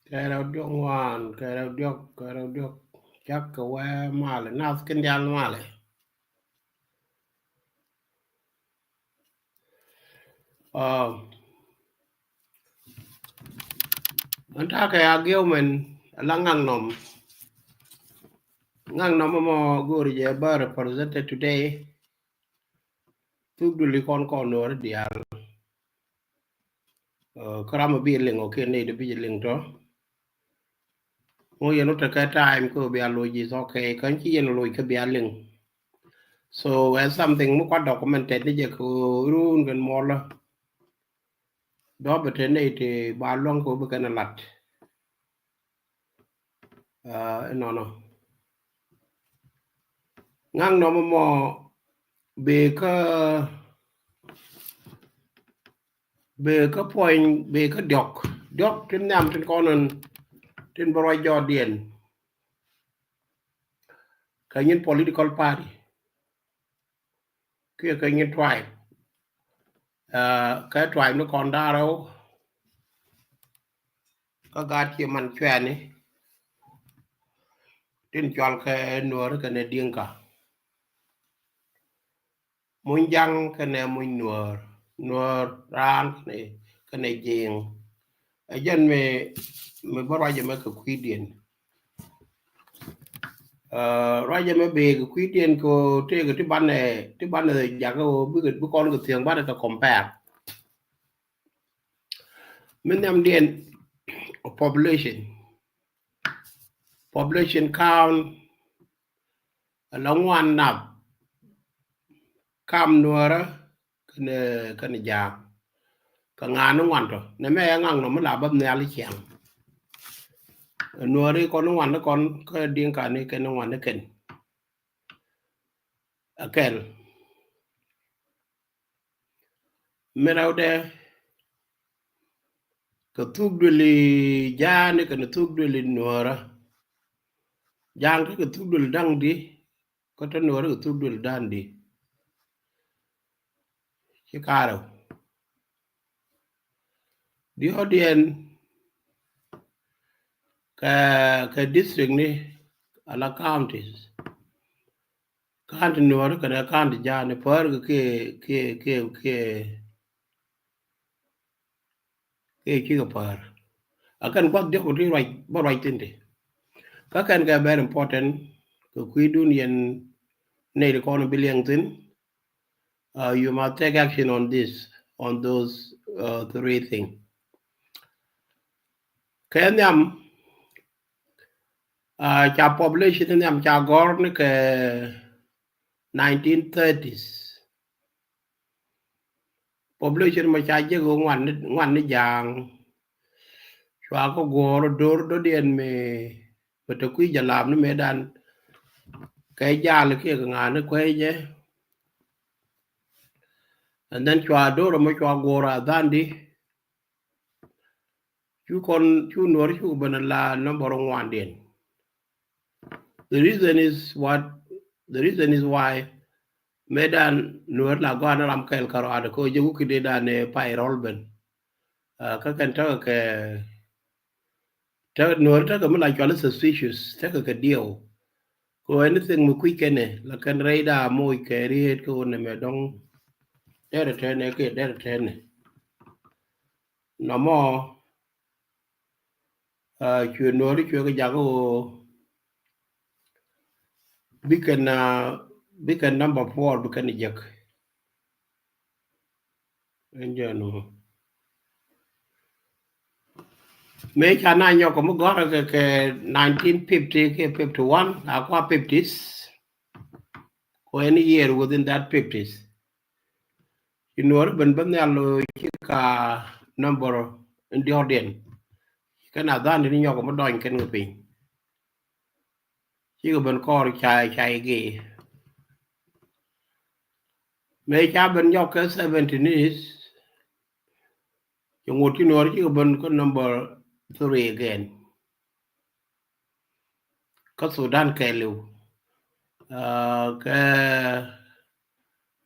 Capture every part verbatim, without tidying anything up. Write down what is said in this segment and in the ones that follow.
Kɛrɛ diɔk ŋuan, kɛrɛ diɔk, kɛrɛ diɔk. Cak kɛ wee malɛ, nath kin dial malɛ. Aa, ɛn takɛ a giɛw mɛn, ala ŋaŋ nɔm. Ŋaŋ nɔm mɔ go̱o̱ri jɛ bä represented today. Thuk duli kɔn kɔn nuɔri dial. Aa, kä ram mi bi liŋ ɔ kiɛ nɛy ti bi jɛ liŋ tɔ. Ŋu yɛn wä tekɛ time kä bia loc is okay. Kä ci yɛn loc kä bia liŋ. So ɛ something mi kuat documented ni jɛ kɛ run kɛn mɔlä. Dɔ̱ bɛ te nɛy ti ba luäŋ kɛ bi kɛn a lat. Aa, inɔnɔ. Ŋaŋ nɔmɔ mɔ bee kä, bee kä puɔ̱ny, bee kä diɔk. Diɔk tin nhiam tin kɔn in tin bä ruac jɔɔtdiɛn. Kä nyin political party. Kiɛ kä nyin tribe. Aa, kä tribe ni kɔn da̱rɛw. Kä gaat kiɛ man cuɛɛni. Tin cual kɛ nuɔri kɛnɛ diŋka. Muny jaŋ kɛnɛ muny nuɔr, nuɔr raan kɛnɛ, kɛnɛ jiŋ. Ɛ jɛn mi, mi bä ruacɛ mɛ kɛ kui̱diɛn. Aa, ruacɛ mɛ bee kɛ kui̱diɛn kɛ tëëkɛ ti banɛ, ti banɛ jakä ɣöö bikɛ, bi kɔn kɛ thiäŋ banɛ kɛ compare. Mi nhiamdiɛn population. Population count ala ŋuan nap kam nuɔrä kɛnɛ, kɛnɛ jaam. Kɛ ŋa̱a̱n ni ŋuan tɔ nɛ mɛ ɛ ŋa̱ŋ nɔ mi la bä nhial ciaŋ. Nuɔri kɔn ni ŋuan ni kɔn kä diŋ kani kɛn ni ŋuan ni kɛn. Akɛl. Mi rɛwdɛ kɛ thuk duëli jaani kɛnɛ thuk duëli nuɔrä. Ja̱a̱ŋ ti kɛ thuk duëli da̱ŋ di kä te nuɔrä kɛ thuk duëli da̱ŋ di. Ci karɛw. Diɔ̱ɔ̱diɛn kɛ, kɛ district ni ala counties. County nuɔri kɛnɛ county jaani päär kɛ kiɛ, kiɛ, kiɛ, kiɛ, kiɛ cikɛ päär. A kɛn kuath diɔk ti ruac bä ruac thin ti. Kä kɛn kɛ very important kɛ kui̱dun yɛn nɛy ti kɔn bi liɛŋ thin. Uh, you must take action on this, on those, uh, three things. Kɛ nhiam, uh, ca population nhiam ca gɔr ni kɛ nineteen thirties. Population mɔ ca jek ŋuan ni, ŋuan ni ja̱a̱ŋ. Cua kä guɔ̱ɔ̱r do̱r dɔ̱diɛn mi, mi te kui̱ jalam ni medan. Kɛ jal kiɛ kɛ ŋa̱a̱n ni kuecɛ. And then cua do̱r mɔ cua guɔ̱ɔ̱r a dhandi. Cu kɔn, cu nuɔr cu ben la number ŋuandiɛn. The reason is what, the reason is why medan nuɔr la gɔan ram kɛl kärɔadɛ kɛ jɛ wukidɛ dan ɛ pay rɔl ben. Uh, kä kɛn tekɛ kɛ, tekɛ nuɔr tekɛ mi la cual suspicious, tekɛ kɛ diɛw. Kɛ anything mi kui̱ kɛnɛ la kɛn rɛy da moc kɛ riet kɛ wunɛ mɛ dɔŋ. Derɛ tɛnɛ kɛ derɛ tɛnɛ. Nɔmɔ, uh, cuɛ nuɔri cuɛ kɛ jak ɣöö bikɛn, uh, bikɛn number four bikɛn jek. Ɛn jɛ nu. Mëë ca na nyɔk kɛ mi gɔrɛ kɛ, kɛ nineteen fifty kɛ fifty one a kua fifties. Kɔ any year within that fifties. Ci nuɔri ben ben nhial lo ci ka number in diɔ̱ɔ̱diɛn. Kɛn a dhan di ni nyɔk mi dɔny kɛn kɛ piny. Cikɛ ben kɔɔr cay cay gi. Mëë ca ben nyɔk kɛ seventeen is. Ci ŋot ci nuɔri cikɛ ben kɛ number three again. Kä Sudan kɛɛliw. Uh, kɛ,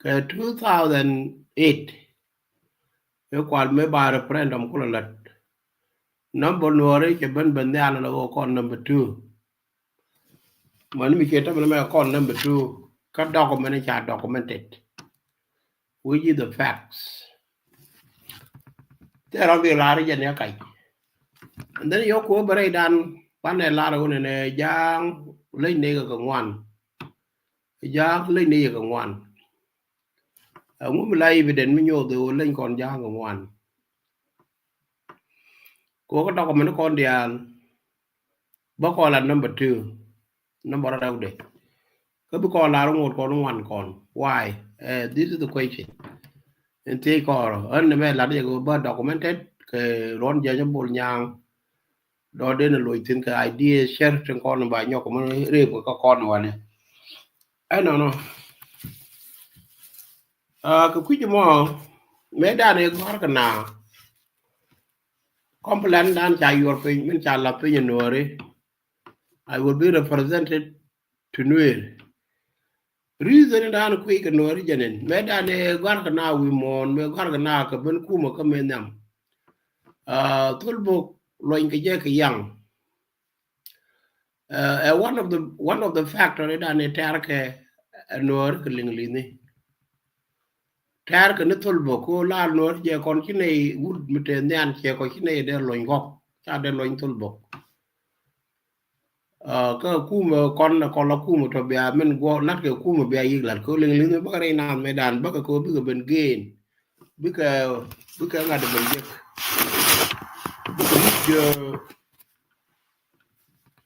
kɛ two thousand eight. Ɛ kual mëë ba referendum kulɛ lät. Number Nuɔri cɛ ben ben nhial la ɣöö kɔn number two. Mani mi cɛ tämɛ mɛ kɔn number two. Kä document ca documented, which is the facts. Thil rɔ bi lar jɛ ni a kac. And then yɔk kuɔ bɛ rɛy dan banɛ lar wun ni Ja̱a̱ŋ leny ni kɛ kɛ ŋuan. Ja̱a̱ŋ leny ni kɛ kɛ ŋuan. Ɛŋu mi la evident mi nyoth ɣöö leny kɔn Ja̱a̱ŋ kɛ ŋuan? Kɛ ɣöö kä document kɔn diaal bä kɔn la number two, number rɛwdɛ. Kä bi kɔn la ŋot kɔn ŋuan kɔn. Why? Eh, this is the question. In thiec kɔn rɔ, ɣän ni mɛ lat yɛ kɛ bä documented kɛ ruɔn Jiɛc Bol Nyaŋ. Dɔ̱ den loc thi̱n kɛ idea share tin kɔn ba nyɔk mɛ rep kɛ kɔn wanɛ. Ɛnɔnɔ. Ah, kɛ kui̱c mɔ, mëë dan ɛ gɔ̱a̱r kɛ na complain dan ca yuɔr piny, min ca lath piny ɛ Nuɔri. I will be represented to Nuer. Reason dan kui̱ kɛ Nuɔri jɛn in. Mëë dan ɛ gɔ̱a̱r kɛ na wi̱i̱ muɔ̱ɔ̱n, mëë gɔ̱a̱r kɛ na kɛ ben kumä kä mëë nhiam. Ah, Thol Bok luɔny kɛ jɛ kɛ yaŋ. Uh, uh, one of the, one of the factor idan ni tɛ̈r kɛ, uh, Nuɔr kɛ liŋ li̱ni. Tɛ̈r kɛ ni Thol Bok ko la Nuɔr jɛ kɔn ci nɛy wut mi te nhian cɛ kɔ ci nɛy dee lony kɔk, ca dee lony Thol Bok. Uh, kä kumɛ kɔn, kɔn la kumɛ tɔ bia min guɔ lat kɛ kumɛ bia yik lat ko liŋ li̱ni bä kɛ rɛy naath mɛ dan bä kɛ ko bikɛ ben gain. Bikɛ, bikɛ ŋa̱t ben jek. Bikɛ muc, uh,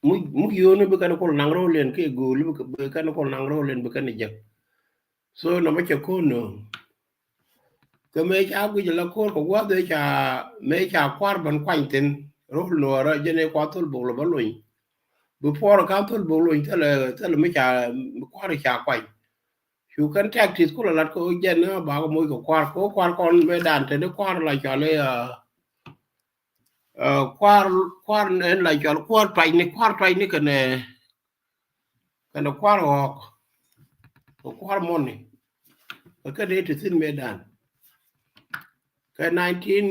Muc, muc yio̱o̱ni bi kɛn kul naŋ rööliɛn kiɛ gööl bi kɛn kul naŋ rööliɛn bi kɛn jek. So nɔmɔ cɛ ko̱n nööŋ. Kɛ mëë ca guic la ko̱r kɛ gua̱th mëë ca, mëë ca kua̱r ben kuany thi̱n. Rööl Nuɔɔrä jɛn ɛ kua̱r Thol Bok lɛ bä lony. Before ka̱n Thol Bok lony thilɛ, thilɛ mi ca, mi kua̱r ca kuany. Cu kɛn tactics kulɛ lat kɛ ɣöö jɛn ni ba kɛ moc kɛ kua̱r kɛ ɣöö kua̱r kɔn mëë dan te ni kua̱r la cɔal i̱, uh, Ɛ, kua̱r, kua̱r ɛn la cɔal kua̱r tuacni, kua̱r tuacni kɛnɛ, kɛnɛ kua̱r ɣɔ̱ɔ̱k. Kɛ kua̱r mɔni. Kɛ kɛn ëë ti thi̱n mëë dan. Kɛ nineteen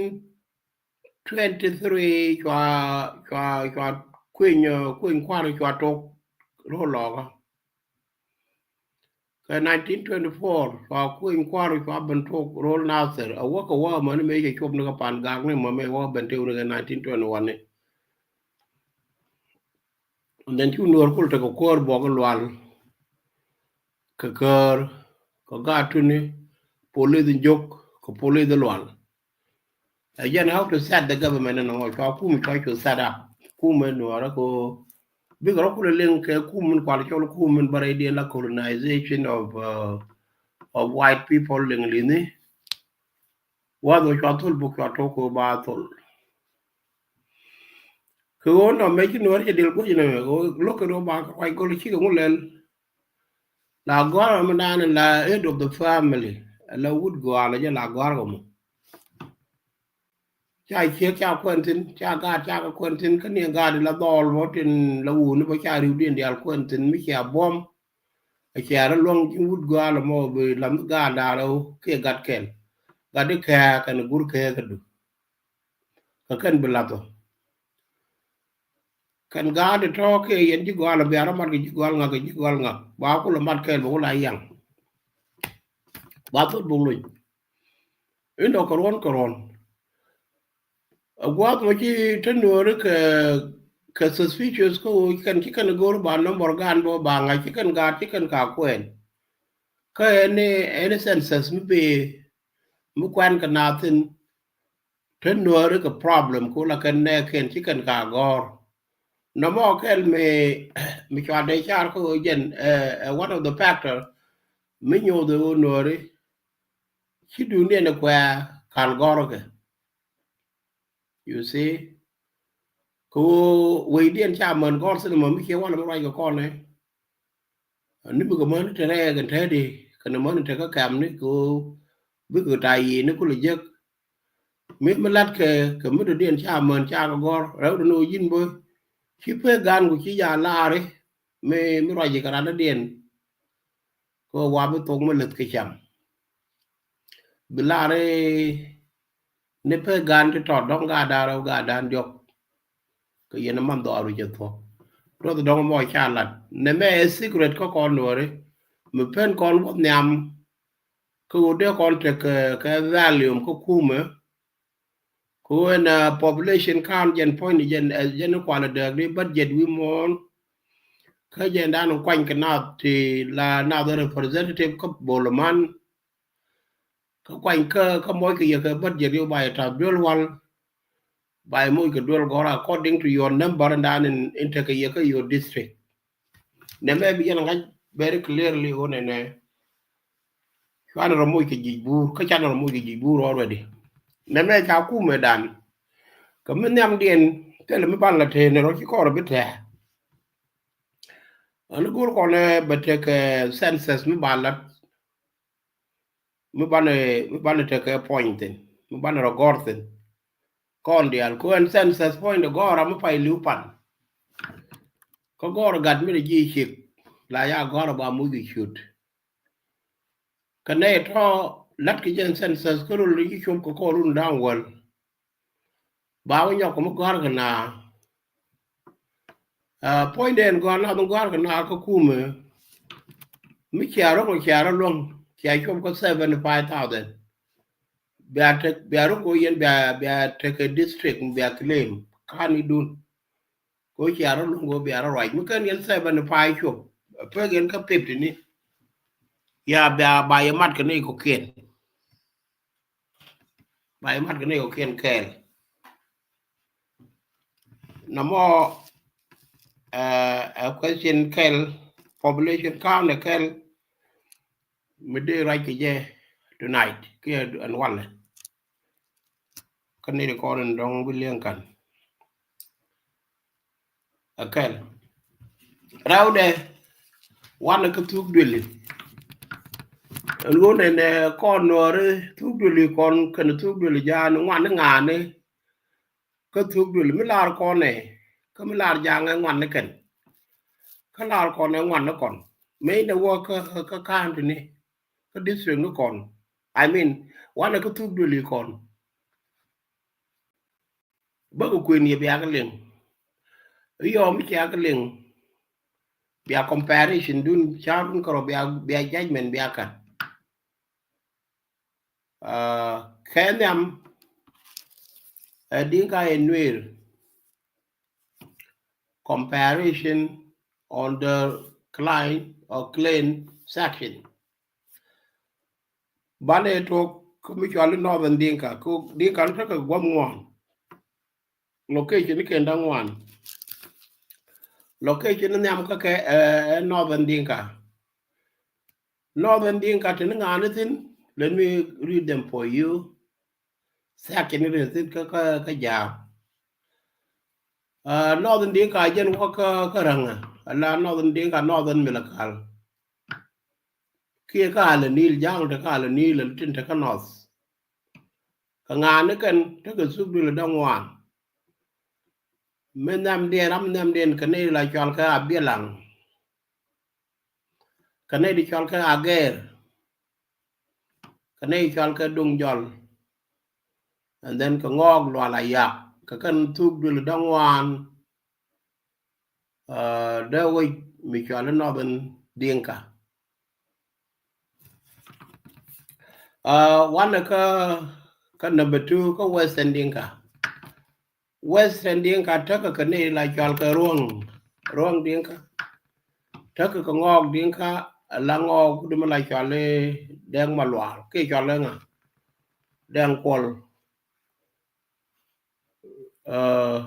twenty three cua, cua, cua kueny, ɛ, kueny kua̱r cua tok ro̱o̱ lɔɔkä. Kɛ nineteen twenty four cua kueny kua̱r cua ben tok ro̱o̱l Nathir. A wäk kɛ wäk amäni mëë cɛ cuɔp ni kɛ Pan Gak ni mɔ mëë wäk ben tëëw ni kɛ nineteen twenty one ni. And then cu Nuɔr kul tekɛ kuäär buɔk i̱ Lual. Kɛ Käär, kɛ Gatuni, police in Jok, kɛ police i̱ Lual. Ɛ jɛn how to set the government ɛn ŋɔc cua kum cua cu set up. Kum ɛn Nuɔrä ko bikɛ rɔ kulɛ liŋ kɛ kum min kual cɔl kum min bä rɛydiɛn la colonization of, uh, of white people liŋ li̱ni. Wath ɣöö cua Thol Bok cua tok kɛ ɣöö ba thol. Kɛ ɣöö nɔ mëë ci Nuɔrä cɛ diɛl guɔ̱c ɛn ɣöö lo̱k kɛ ɣöö ba kɛ ruac gɔl cikɛ ŋu lɛl. La gɔ̱a̱r ɔ mi naan la head of the family. La wut gɔaa la jɛ la gɔ̱a̱r ɔ mɔ. Ca ciek ca kuɛn thi̱n, ca gaat ca kɛ kuɛn thi̱n, kä ni gaat la dhɔɔl mɔ tin la wuni bä ca riwdiɛn diaal kuɛn thi̱n mi cia buɔ̱m. A cia rɔ luɔ̱ŋ ji̱ wut gɔaa la mɔ bi lam gaat daal ɔ kiɛ gat kɛl. Gat di kɛɛ kɛn gur kɛɛ kä du. Kä kɛn bi lath ɔ. Kɛn gaat tɔ̱ kɛ yɛn ji̱ gɔal a bia rɔ mat kɛ ji̱ gɔal ŋak kɛ ji̱ gɔal ŋak ba kul a mat kɛɛl bɛ kul a yaŋ. Ba thot buk luny in dɔk kɛ ruɔn kɛ ruɔn. A gua̱a̱th mɔ ci te Nuɔri kɛ, kɛ suspicious kä ɣöö ci kɛn ci kɛn go̱o̱r ba number gaan bä ba ŋa̱c ci kɛn gaat ci kɛn ka kuɛɛn. Kä ɛn ɛn census mi bi mi kuɛn kɛ naath thi̱n. Te Nuɔri kɛ problem ku la kɛn nɛ kɛn ci kɛn ka gɔ̱r. Nɔmɔ kɛl mi, mi cua dee car kä ɣöö jɛn, eh, eh, one of the factor mi nyoth ɣöö Nuɔri ci duundiɛn ɛ kuɛ kal gɔ̱r kɛ. You see? Kɛ ɣöö wecdiɛn ca män gɔ̱r thin mɔ mi cie walɛ mi ruac kɛ kɔn ɛ. Ni bikɛ mäni te rɛɛk in te di kɛnɛ mäni te kä kɛmni kɛ ɣöö bikɛ ta yiëëni kulɛ jek. Mi mi lat kɛ kɛ mi dɔ̱diɛn ca män ca kɛ gɔ̱r rɛwdɛ ni ɣöö ji̱n bä ci pek gan ku ci ja laari mi mi ruac kɛ ran dɔ̱diɛn. Kɛ ɣöö wa bi thok mi leth kɛ cam. Bi laari ni pek gan ti tɔt dɔ̱ŋ gaat dan rɛw gaat dan diɔ̱k. Kɛ yɛn man dhɔaar wi̱c ɛ thuɔ̱k. Ruɔth dɔ̱ŋ mɔ ca lat. Nɛmɛ ɛ secret kä kɔn Nuɔri. Mi pen kɔn wuɔth nhiam. Kä ɣöö dee kɔn tekɛ kɛ volume kä kumɛ. Kä ɣöö ɛn, uh, population count jɛn point jɛn, uh, jɛn kualɛ dääk di budget wi̱i̱ muɔ̱ɔ̱n. Kä jɛn dan kuany kɛ naath ti la naath representative kä boloman. Kä kuany kä, kä moc kɛ yɛ kɛ budget yɛ ba yɛ ta̱th duel wal. Ba yɛ moc kɛ duel gɔr according to your number dan in, in tekɛ yɛ kä your district. Nɛmɛ bi yɛn ŋa̱c very clearly ɣöö nɛnɛ. Cuanɛ rɔ moc kɛ ji̱ buur, kä canɛ rɔ moc kɛ ji̱ buur already. Nɛmɛ ca kumɛ dan. Kɛ mi nhiamdiɛn, thilɛ mi ban la tëë ni rɔ ci kɔr bi tɛɛ. Ani go̱o̱r kɔnɛ bɛ tekɛ, eh, census mi ban la, mi banɛ, mi banɛ tekɛ, eh, point thin, mi banɛ rɔ gɔr thin. Kɔn diaal, ku ɛn census point gɔr a mi pay li̱w pan. Kä gɔr gat mi rɛ ji̱ cik, la ya gɔr a ba muc kɛ ciöt. Kɛ nɛy tɔ lat kɛ jɛn census kä rol ji̱ cop kɛ kɔr run da̱ŋ wäl. Ba wä nyɔk kɛ mi gɔ̱a̱r kɛ naar. Ah, point den gɔ̱a̱r nath mi gɔ̱a̱r kɛ naar kä kumɛ. Mi cia ro̱ŋ cia rɔ luɔ̱ŋ cia cop kä seventy five thousand. Bia tek, bia ro̱ŋ kɛ yɛn bia, bia tekɛ district bia claim. Kan idun. Kɛ cia rɔ luɔ̱ŋ kɛ bia rɔ ruac. Mi kɛn yɛn seventy five cop. Pek yɛn kä fifty ni. Ya bia ba yɛ mat kɛ ni kɔ̱kiɛn. Ba yɛ mat kɛ ni kɔ̱kiɛn kɛɛl. Namɔ, eh, a question kɛl, population count kɛl, mi dee ruac kɛ jɛ tonight kiɛ ɛn walɛ. Kä ni di kɔn in dɔŋ bi liɛŋ kan. A kɛl. Rɛwdɛ wanɛ kä thuk dueli. Ɛn ɣöö nɛnɛ kɔn Nuɔri thuk dueli kɔn kɛn thuk dueli ja̱a̱n ŋuan ni ŋa̱a̱ni. Kä thuk dueli mi lar kɔn ɛ kä mi lar ja̱a̱ŋ ɛ ŋuan ni kɛn. Kä lar kɔn ɛ ŋuan ni kɔn. Mëë nɛ wä kä, kä county ni kä district ni kɔn. I mean, wanɛ kä thuk dueli kɔn. Bä kɛ kuën yɛ bia kɛ liŋ. Yɔ mi cia kɛ liŋ. Bia comparison dun ca run kärɔ bia, bia judgment bia kat. Ah, kɛ nhiam, eh, Dinka in Nuer. Comparison on the clan or clan section. Banɛ tuɔk kä mi cɔal i̱ Northern Dinka, kä Dinka ni tekɛ guɔ̱m ŋuan. Location ni kɛn da̱ŋ ŋuan. Location ni nhiam kä kɛ, eh, Northern Dinka. Northern Dinka tini ŋa̱a̱ni thin, let me read them for you. Section ni rin thin kä, kä, kä ja̱a̱. Ah, Northern Dinka jɛn wä kä, kä Räŋä. Ala Northern Dinka, Northern Malakal. Kiɛ kä Alɛ Nil, ja̱a̱ŋ te kä Alɛ Nil, tin te kä North. Kɛ ŋa̱a̱ni kɛn tekɛ thuk duël da̱ŋ ŋuan. Mi nhiamdiɛn, ram nhiamdiɛn kɛ nɛy la cɔal kɛ Abiɛlaŋ. Kɛ nɛy di cɔal kɛ Agɛɛr. Kɛ nɛy cɔal kɛ Duŋ Jɔl. And then kɛ Ŋɔɔk Lual Ayak. Kɛ kɛn thuk duël da̱ŋ ŋuan. Ah, dee wec mi cɔal i̱ Northern Dinka. Ah, wanɛ kä, kä number two kä Western Dinka. Western Dinka tekɛ kɛ nɛy la cɔal kɛ Ruɔ̱ŋ, Ruɔ̱ŋ Dinka. Tekɛ kɛ Ŋɔɔk Dinka, la Ŋɔɔk di mi la cɔal i̱ Dɛŋ Malual kiɛ cɔal i̱ ŋa, Dɛŋ Kuɔl. Ah,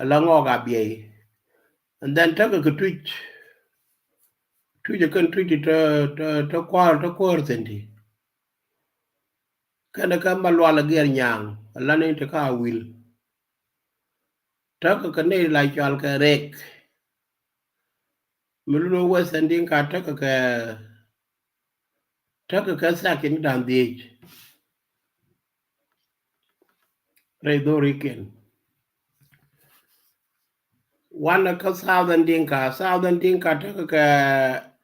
ala Ŋɔɔk Abiɛy. And then tekɛ kɛ Tuic. Tuic ɛ kɛn Tuic ti te, te, te kua̱r, te kua̱r thi̱n ti. Kɛn ɛ kɛ Malual Agiɛr Nyaŋ, ala ni te kä Awil. Tekɛ kɛ nɛy la cɔal kɛ Rek. Mi lun Western Dinka tekɛ kɛ, tekɛ kɛ section da̱ŋ dhiec. Rɛy dhorikiɛn. Wanɛ kä Southern Dinka, Southern Dinka tekɛ kɛ,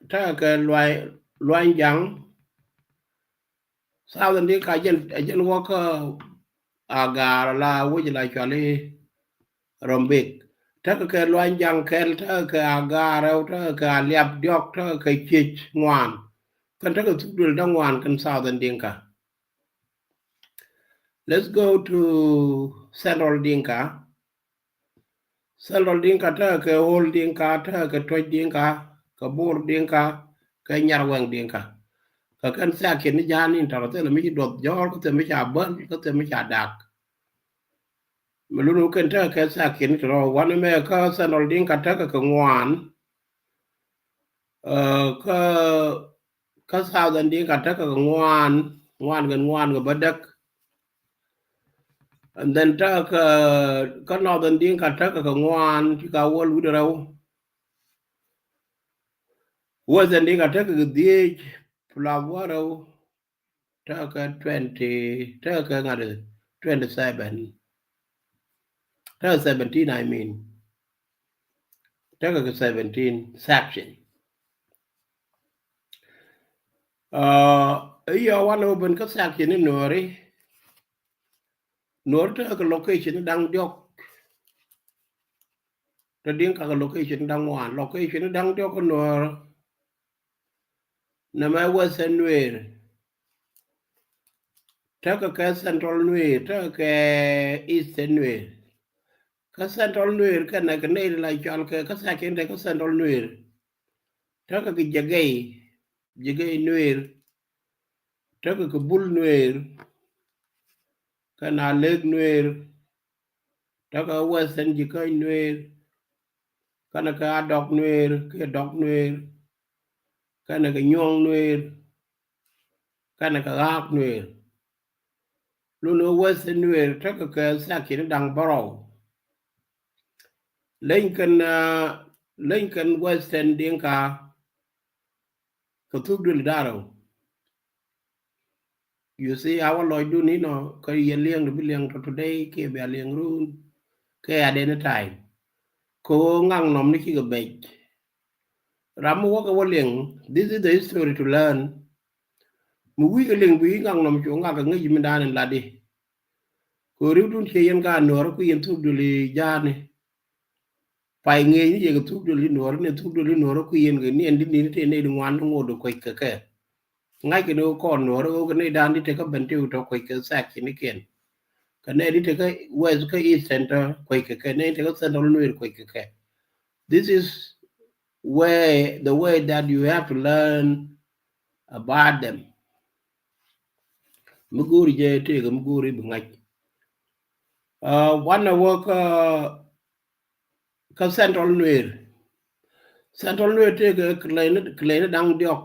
tekɛ kɛ Luany, Luany Jaŋ. Southern Dinka jɛn, jɛn wä kä Agaar la wec la cɔal i̱ Rumbek. Tekɛ kɛ Luany Jaŋ kɛl, tekɛ kɛ Agaar rɛw, tekɛ kɛ Aliap diɔk, tekɛ kɛ Ciec ŋuan. Kɛn tekɛ thuk duël da̱ŋ ŋuan kɛn Southern Dinka. Let's go to Central Dinka. Central Dinka tekɛ kɛ Hol Dinka, tekɛ kɛ Tuɔc Dinka, kɛ Bor Dinka, kɛ Nyarwɛŋ Dinka. Kɛ kɛn thaak kiɛn ni ja̱a̱n in tɔrɔ thilɛ mi ci duɔth jɔɔr, kä thilɛ mi ca bäl, kä thilɛ mi ca dak. Mi lun wä kɛn tekɛ kɛ thaak kiɛn ni tɔrɔ wanɛ mɛ kä Central Dinka tekɛ kɛ ŋuan. Ɛ, kä, kä Southern Dinka tekɛ kɛ ŋuan, ŋuan kɛn ŋuan kɛ bädäk. And then tekɛ kɛ, kä Northern Dinka tekɛ kɛ ŋuan, ci ka wäl wi̱cdɛ rɛw. Western Dinka tekɛ kɛ dhieec plus wäl rɛw. Tekɛ kɛ twenty, tekɛ kɛ ŋa̱t, twenty seven. Tekɛ seventeen, I mean. Tekɛ kɛ seventeen section. Ɛ, i̱ yɔ wanɛ wä ben kä section ni Nuɔri. Nuɔri tekɛ kɛ location ni da̱ŋ diɔk. Te Dinka kɛ location ni da̱ŋ ŋuan. Location ni da̱ŋ diɔk kä Nuɔri. Nɛmɛ Western Nuer. Tekɛ kɛ Central Nuer, tekɛ kɛ Eastern Nuer. Kä Central Nuer kɛnɛ kɛ nɛy ti la cɔal kɛ kä thaak kiɛn tekɛ kɛ Central Nuer. Tekɛ kɛ Jegɛy, Jegɛy Nuer. Tekɛ kɛ Bul Nuer. Kɛnɛ Alek Nuer. Tekɛ Western Jikäny Nuer. Kɛnɛ kɛ Adɔk Nuer, kɛ Dɔk Nuer. Kɛnɛ kɛ Nyuɔ̱ŋ Nuer. Kɛnɛ kɛ Ɣaak Nuer. Lun wä Western Nuer tekɛ kɛ thaak kiɛn ni da̱ŋ bärɔw. Leny kɛn, ɛ, leny kɛn Western Dinka kɛ thuk duël da̱ŋ rɛw. You see, a wä lɔcdun inɔ, kä yɛ liɛŋ ti bi liɛŋ tɔ today, kiɛ bia liɛŋ run, kɛ at any time. Kɛ ɣöö ŋaknɔm ni cikɛ bɛc. Ram mi wäkɛ wä liɛŋ, this is the history to learn. Mi wi̱i̱ kɛ liɛŋ bi ŋaknɔm cu ŋak kɛ ŋäc mi da̱a̱n in latdi. Kɛ ɣöö ri̱wdun ciɛ yɛn ka Nuɔrä kui̱ yɛn thuk duël i̱ ja̱a̱ni. Pay ŋi̱eec ni yɛ kɛ thuk duël i̱ Nuɔrä, ni thuk duël i̱ Nuɔrä kui̱ yɛn kɛ ni ɛn di ni ni tëë nɛy di ŋuan ni ŋot dee kuec kɛ kɛ. Ŋa̱ckɛ ni ɣöö kɔn Nuɔrä ɣöö kɛ nɛy da̱a̱n di tekɛ Bentiu tɔ kuec kɛ thaak kiɛn ni kiɛn. Kɛ nɛy di tekɛ West kä Eastern tɔ kuec kɛ kɛ, nɛy tekɛ Central Nuer kuec kɛ kɛ. This is where the way that you have to learn about them. Mi go̱o̱ri jɛ tëëkɛ mi go̱o̱ri bi ŋa̱c. Ɛ, wanɛ wä kä, kä Central Nuer. Central Nuer tëëkɛ kɛ lɛy ni, kɛ lɛy ni da̱ŋ diɔk.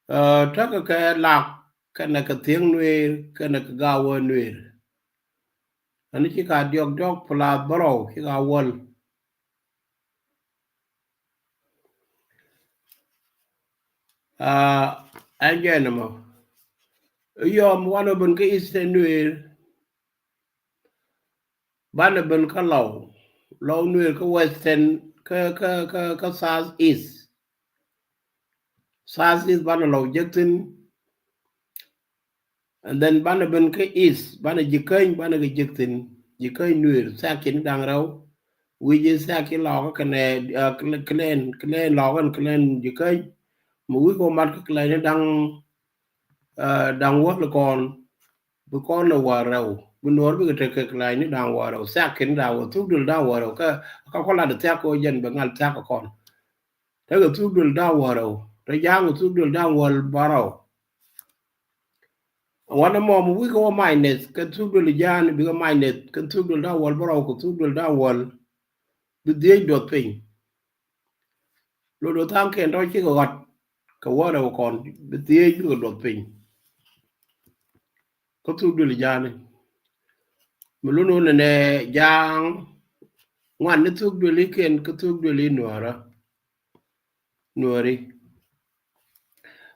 Ɛ, tekɛ kɛ Lak, kɛnɛ kɛ Thiäŋ Nuer, kɛnɛ kɛ Gawä Nuer. Ani ci ka diɔk diɔk plus bärɔw ci ka wäl. Aa, ɛn jɛ nɛmɔ. Yɔm wanɛ ben kä Eastern Nuer. Banɛ ben kä Lɔw. Lɔw Nuer kä Western, kä, kä, kä, kä South East. South East banɛ Lɔw jek thi̱n. And then banɛ ben kä East, banɛ Jikäny, banɛ kɛ jek thi̱n. Jikäny Nuer, thaak kiɛn ni da̱ŋ rɛw. Wi̱c i̱ thaak kiɛn Lɔkä kɛnɛ, ɛ, clan, clan, clan Lɔkä kɛnɛ clan Jikäny. Mi wi̱c kɛ wä mat kä clan ni da̱ŋ, ɛ, da̱ŋ wäl kɔn. Bi kɔn ni wäl rɛw. Bi Nuɔr bikɛ tek kɛ clan ni da̱ŋ wäl rɛw. Thaak kiɛn ni da̱ŋ wäl, thuk duël da̱ŋ wäl rɛw. Kä, kä kɔn lat thia̱k kɛ wä jɛn bɛ ŋa̱l thia̱k kɛ kɔn. Tekɛ thuk duël da̱ŋ wäl rɛw. Te Ja̱a̱ŋ thuk duël da̱ŋ wäl bärɔw. Wanɛ mɔ mi wi̱i̱ kɛ wä minus, kɛ thuk duël Ja̱a̱ŋ bikɛ minus, kɛ thuk duël da̱ŋ wäl bärɔw, kɛ thuk duël da̱ŋ wäl. Bi dhieec duɔth piny. Lot wä tha̱a̱ŋ kiɛn tɔ cikɛ ɣɔt, kɛ wäl rɛw kɔn, bi dhieec bikɛ duɔth piny. Kä thuk duël Ja̱a̱ŋ. Mi lun wä nɛnɛ Ja̱a̱ŋ, ŋuan ni thuk duël ikiɛn, kä thuk duël i̱ Nuɔrä. Nuɔri.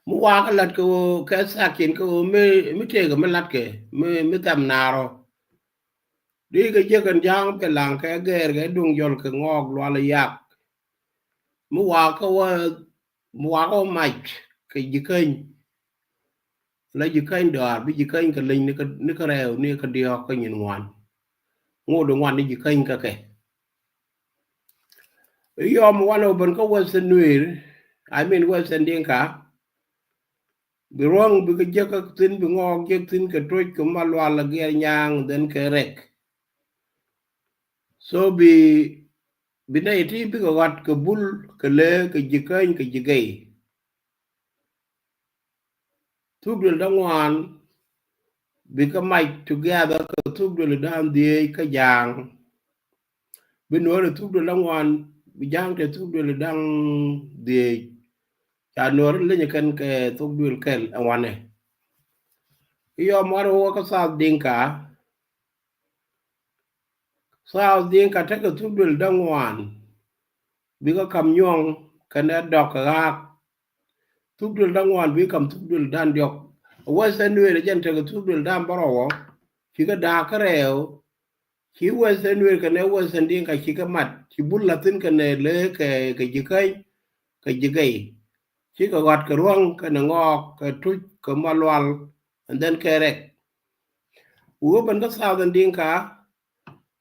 Mi wakä lat kɛ ɣöö kɛ thaak kiɛn kɛ ɣöö mi, mi tëëkɛ mi latkɛ, mi, mi thɛm naarɔ. Di kɛ jiäk ɛn Ja̱a̱ŋ pɛ laŋ kɛ gɛɛr kɛ duŋ jɔl kɛ ŋɔɔk lual yak. Mi wakä wä, mi wakä wä mac kɛ Jikäny. La Jikäny dɔaar, bi Jikäny kɛ leny ni kä, ni kä rɛw, ni kä diɔ̱ɔ̱k kä nyin ŋuan. ŋot di ŋuan ni ji̱ käny kä kɛ. Yɔm wanɛ wä ben kä Western Nuer, I mean Western Dinka, bi ruɔ̱ŋ bikɛ jek kä thi̱n, bi ŋɔɔk jek thi̱n kɛ Tuɔc kɛ Malual, Giɛr Nyaŋ, then kɛ Rɛk. So bi, bi nɛy ti bikɛ ɣɔat kɛ Bul, kɛ Lek, kɛ ji̱ käny, kɛ ji̱ gɛy. Thuk duël da̱ŋ ŋuan bikɛ mac together kɛ thuk duël da̱ŋ dhieec kä Ja̱a̱ŋ. Bi Nuäär thuk duël da̱ŋ ŋuan, bi Ja̱a̱ŋ te thuk duël da̱ŋ dhieec. Ca Nuäär leny kɛn kɛ thuk duël kɛl ɛ ŋuanɛ. I̱ yɔm ŋuan wä kä South Dinka. South Dinka tekɛ thuk duël da̱ŋ ŋuan bikɛ kam nyuɔ̱ŋ kɛnɛ dɔk kɛ ɣaak. Thuk duël da̱ŋ ŋuan bi kam thuk duël da̱ŋ diɔ̱k. Western Nuer jɛn tekɛ thuk duël da̱ŋ bärɔw ɔ, cikɛ da̱a̱k kä rɛw. Ci Western Nuer kɛnɛ Western Dinka cikɛ mat, ci Bul la̱thi̱n kɛnɛ Lek kɛ, kɛ ji̱ käny, kɛ ji̱ gɛy. Cikɛ ɣɔat kɛ ruɔ̱ŋ kɛnɛ ŋɔɔk, kɛ Tuc, kɛ Malual, and then kɛ Rɛk. Wä ben kä Southern Dinka,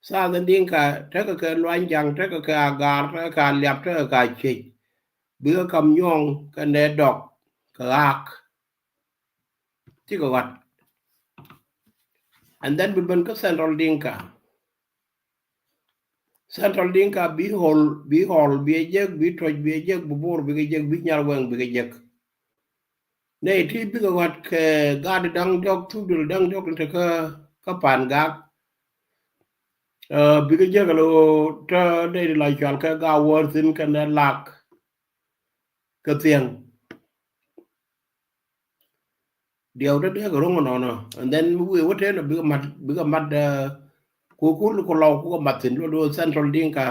Southern Dinka tekɛ kɛ Luany Ja̱ŋ, tekɛ kɛ Agaar, tekɛ kɛ Aliap, tekɛ kɛ Acuec. Bikɛ kam nyuɔ̱ŋ kɛnɛ dɔk kɛ ɣaak. Cikɛ ɣɔat. And then bi ben kä Central Dinka. Central Dinka bi Ɣɔl, bi Ɣɔl, bi jek, bi Tuɔc, bi jek, bi Bor, bi jek, bi Nyarwɛŋ, bi jek. Nɛy ti bikɛ ɣɔat kɛ gaat da̱ŋ diɔ̱k, thuk duël da̱ŋ diɔ̱k in te kä, kä Pangak. Ɛ, bikɛ jek alo te nɛy ti la cual kɛ Gawäär thi̱n kɛnɛ Lak kɛ Thiäŋ. Diɛw te dee kɛ ro̱ŋ nɔnɔ. And then mi wëë wä tëë nɔ bikɛ mat, bikɛ mat, ɛ, ku, ku, ku Lɔw ku kɛ mat thi̱n, luɔt wä Central Dinka.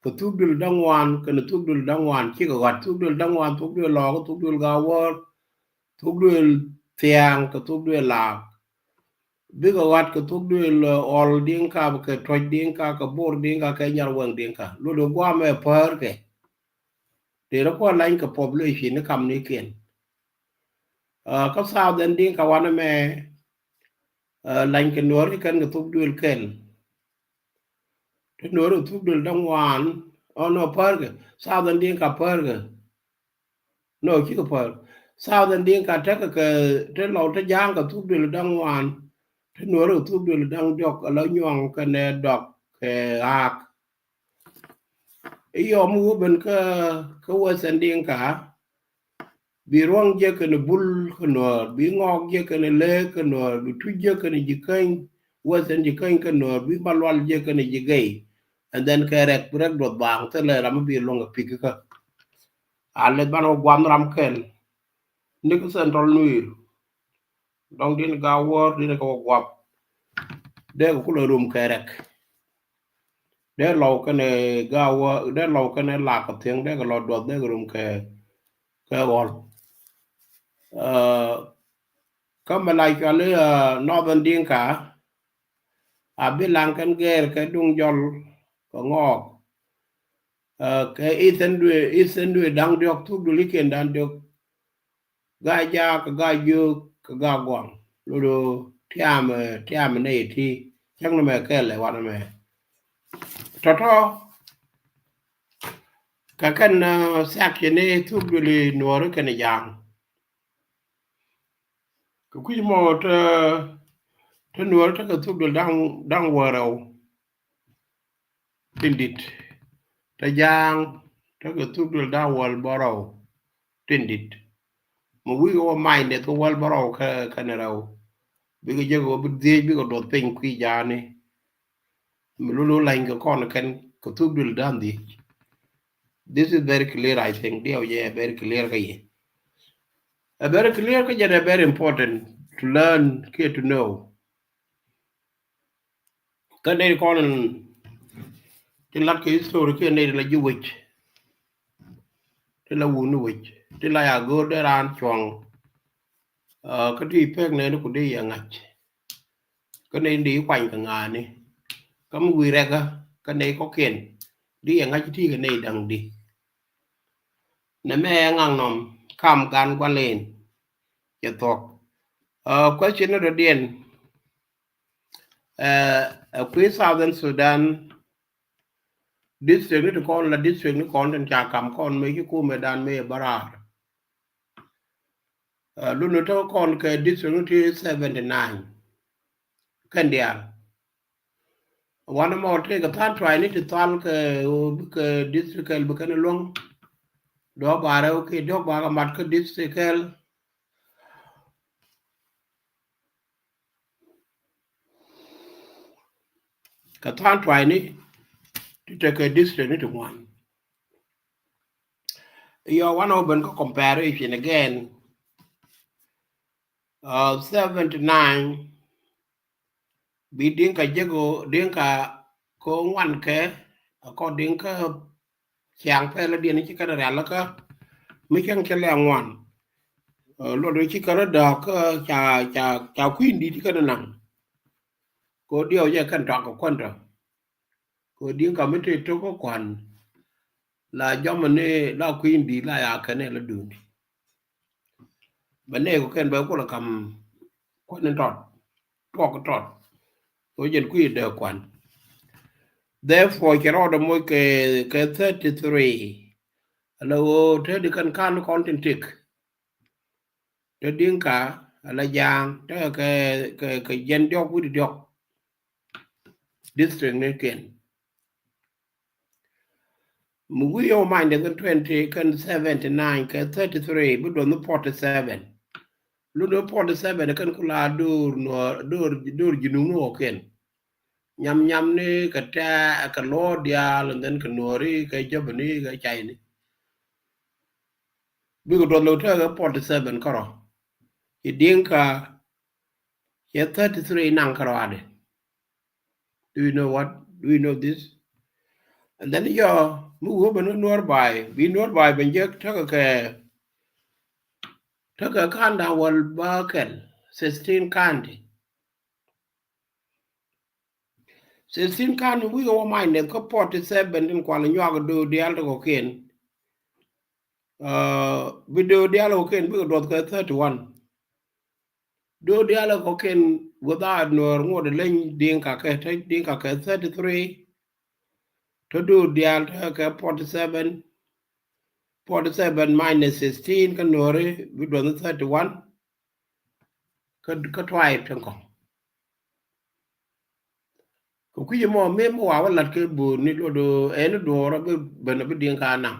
Kɛ thuk duël da̱ŋ ŋuan kɛnɛ thuk duël da̱ŋ ŋuan cikɛ ɣɔat. Thuk duël da̱ŋ ŋuan, thuk duël Lɔɔk, thuk duël Gawäär, thuk duël Thiaŋ, kɛ thuk duël Laak. Bikɛ ɣɔat kɛ thuk duël, ɛ, Ɣɔl Dinka, kɛ Tuɔc Dinka, kɛ Bor Dinka, kɛ Nyarwɛŋ Dinka. Luɔt wä guamɛ päär kɛ. Dee rɛ kuɔ lany kɛ population ni kam ni kiɛn. Ɛ, kä Southern Dinka wanɛ mɛ, ɛ, lany kɛ Nuäär kɛ kɛn kɛ thuk duël kɛl. Te Nuäär kɛ thuk duël da̱ŋ ŋuan, ɔ, nɔ, päär kɛ. Southern Dinka päär kɛ. Nɔ, cikɛ päär. Southern Dinka tekɛ kɛ, te Lɔw te Ja̱a̱ŋ kɛ thuk duël da̱ŋ ŋuan. Te Nuäär kɛ thuk duël da̱ŋ diɔ̱k, ala nyuɔ̱ŋ kɛnɛ dɔk kɛ ɣaak. I̱ yɔm wä ben kä, kä Western Dinka. Bi ruɔ̱ŋ jek kɛnɛ Bul kä Nuäär, bi ŋɔɔk jek kɛnɛ Lek kä Nuäär, bi Tuc jek kɛnɛ ji̱ käny, Western ji̱ käny kä Nuäär, bi Malual jek kɛnɛ ji̱ gɛy. And then kɛ Rɛk, bi Rɛk duɔth baaŋ, thilɛ ram mi bi luɔ̱ŋ kɛ pi̱k kä. A leth banɛ wä guam ram kɛl. Ni kä Central Nuer. Dɔ̱ŋ di̱n Gawäär di̱n kɛ wä guap. Dee kɛ kulɛ rum kɛ Rɛk. Dee Lɔw kɛnɛ Gawäär, dee Lɔw kɛnɛ Lak kɛ Thiäŋ, dee kɛ lɔ duɔth, dee kɛ rum kɛ, kɛ Ɣɔl. Ɛ, kä mɛ la cuali, ɛ, Northern Dinka, a bi laŋ kɛn gɛɛr kɛ duŋ jɔl kɛ ŋɔɔk. Ɛ, kɛ Eastern duëë, Eastern duëë da̱ŋ diɔ̱k, thuk duëlikiɛn da̱ŋ diɔ̱k. Gaa jaak kɛ gaa jiök kɛ gaa guaŋ. Lodo tiam, ɛ, tiam nɛy ti. Cäŋ ni mɛ kɛl ɛ wanɛ mɛ. Tɔtɔ. Kɛ kɛn, ɛ, thiak ci ni thuk duëli Nuɔɔri kɛnɛ Ja̱a̱ŋ. Kɛ kui̱c mɔ te, te Nuɔɔri tekɛ thuk duël da̱ŋ, da̱ŋ wäl rɛw. Tin di̱t. Te Ja̱a̱ŋ tekɛ thuk duël da̱ŋ wäl bärɔw. Tin di̱t. Mi wi̱i̱ kɛ wä mac nɛth kä wäl bärɔw kɛ, kɛnɛ rɛw. Bikɛ jek wä bi dhiec bikɛ duɔth piny kui̱ ja̱a̱ni. Mi lulu lany kɛ kɔn kɛn kɛ thuk duël da̱ŋ dhiec. This is very clear, I think. Diɛw jɛ very clear kä yɛ. Ɛ very clear kä jɛ, ɛ very important to learn kiɛ to know. Kä nɛy kɔn ti lat kɛ history kiɛ nɛy ti la ji̱ wec. Ti la wuni wec. Ti la ya go̱o̱r dee raan cuɔ̱ŋ. Ɛ, kä ti pek nɛni ku dee yɛ ŋa̱c. Kä nɛy di kuany kɛ ŋa̱a̱ni. Kä mi wi̱i̱ rɛkä kä nɛy kɔ̱kiɛn. Di yɛ ŋa̱c ti kɛ nɛy da̱ŋ di. Nɛ mɛ ŋaŋ nɔm kam gan gua̱n lin. Cɛ thuɔ̱k. Ɛ, question ni dɔ̱diɛn. Ɛ kui̱ Southern Sudan, district ni ti kɔn la, district ni kɔn tin ca kam kɔn mëë ci kumɛ dan mëë bä raar. Luni tä kɔn kɛ district ni ti seventy nine. Kɛn diaal wanɛ mɔ tëë kɛ tha̱a̱ŋ tuay ni ti thal kɛ, kɛ district kɛl bi kɛn luäŋ. Dɔ̱k ba rɛw kɛ, dɔ̱k ba kɛ mat kä district kɛl. Kɛ tha̱a̱ŋ tuay ni ti tekɛ district ni ti ŋuan. Yɔ wanɛ wä ben kä comparison again. Seventy nine bi Dinka jek ɣöö Dinka kɛ ŋuan kɛ, according kä ciaŋ pɛl diɛn ci kɛn rial kä mi cäŋ cɛ lɛ ŋuan. Luɔt ci kɛn dääk kä ca, ca, ca kui̱n di̱t ci kɛn naŋ. Kɛ diɛw jɛ kɛn tɔak kɛ kuän tɔ. Kɛ Dinka mi te tok kä kuan la jɔmɛ ni la kui̱n di̱t la ya kɛn ɛ la duun. Bɛ nɛy kɔ kɛn bɛ kulɛ kam kuan in tɔt, tuɔk tɔt. Kɛ jɛn kui̱ dee kuan. Therefore cɛ rɔɔdɛ moc kɛ, kɛ thirty three. Ala ɣöö te di kɛn kan kɔn tin tik. Te Dinka ala ja̱a̱ŋ te kɛ, kɛ, kɛ jɛn diɔk wi̱di diɔk. District ni kiɛn. Mi wi̱i̱ yɔw mac ni kɛn twenty, kɛn seventy nine, kɛ thirty three, bi duɔth ni forty seven. Luni forty seven kɛn ku la dor nuɔr, dor, dor ji̱ nuŋ ni wä kiɛn. Nyam nyam ni kɛ tɛɛ kɛ luɔɔr diaal, and then kɛ nuɔri kɛ jäbäni kɛ cayni. Bikɛ duɔth lo̱w tɛɛ kɛ forty seven kärɔ. Ci Dinka cɛ thirty three naŋ kärɔ adɛ. Do you know what? Do you know this? And then yɔ mi wä ben nuɔr bay, bi nuɔr bay ben jek tekɛ kɛ, tekɛ kanda wal ba kɛl sixteen county. Sixteen county wi̱i̱ wä mac nɛth kä forty seven tin kual nyuak döö diaal ti kɔkiɛn. Bi döö diaal kɔkiɛn bikɛ duɔth kɛ thirty one. Döö diaal kɔkiɛn without nuɔr ŋuɔt leny Dinka kɛ, te Dinka kɛ thirty three. Te döö diaal te kɛ forty seven. Forty seven minus sixteen kä nuɔri bi duɔth thirty one. Kä, kä tuay tin kɔŋ. Kɛ kui̱c mɔ mi mi wa wä lat kɛ bo̱o̱r ni luɔt ɛn duɔɔr bi ben bi Dinka naŋ.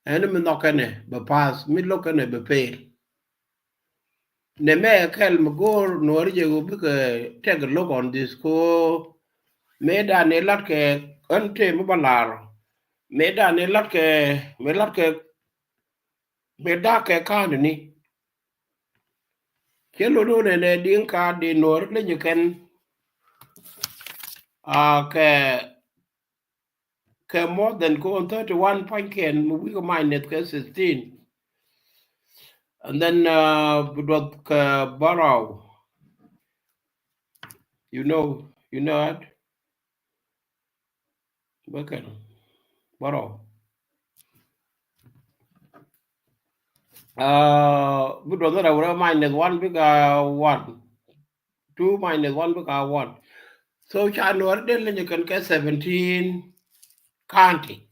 Ɛn mi nhɔk kɛnɛ bɛ pass, mi lo̱k kɛnɛ bɛ fail. Nɛ mɛ kɛl mi go̱o̱r nuɔri jɛ ɣöö bikɛ take a look on this ko. Mëë dan ni lat kɛ ɛn tëë mi ba lar. Mëë dan ni lat kɛ, mëë lat kɛ, mëë dak kɛ ka̱n ni. Cɛ lot wä nɛnɛ Dinka di nuɔr leny kɛn. A kɛ, kɛ more than kɔn thirty one pua̱nykiɛn mi wi̱i̱ kɛ mac nɛth kɛ sixteen. And then bi duɔth kɛ bärɔw. You know, you know what? Bä kɛn bärɔw. Bi duɔth rɛw rɛw minus one bikɛ one. Two minus one bikɛ one. So ca nuɔr den leny kɛn kɛ seventeen county.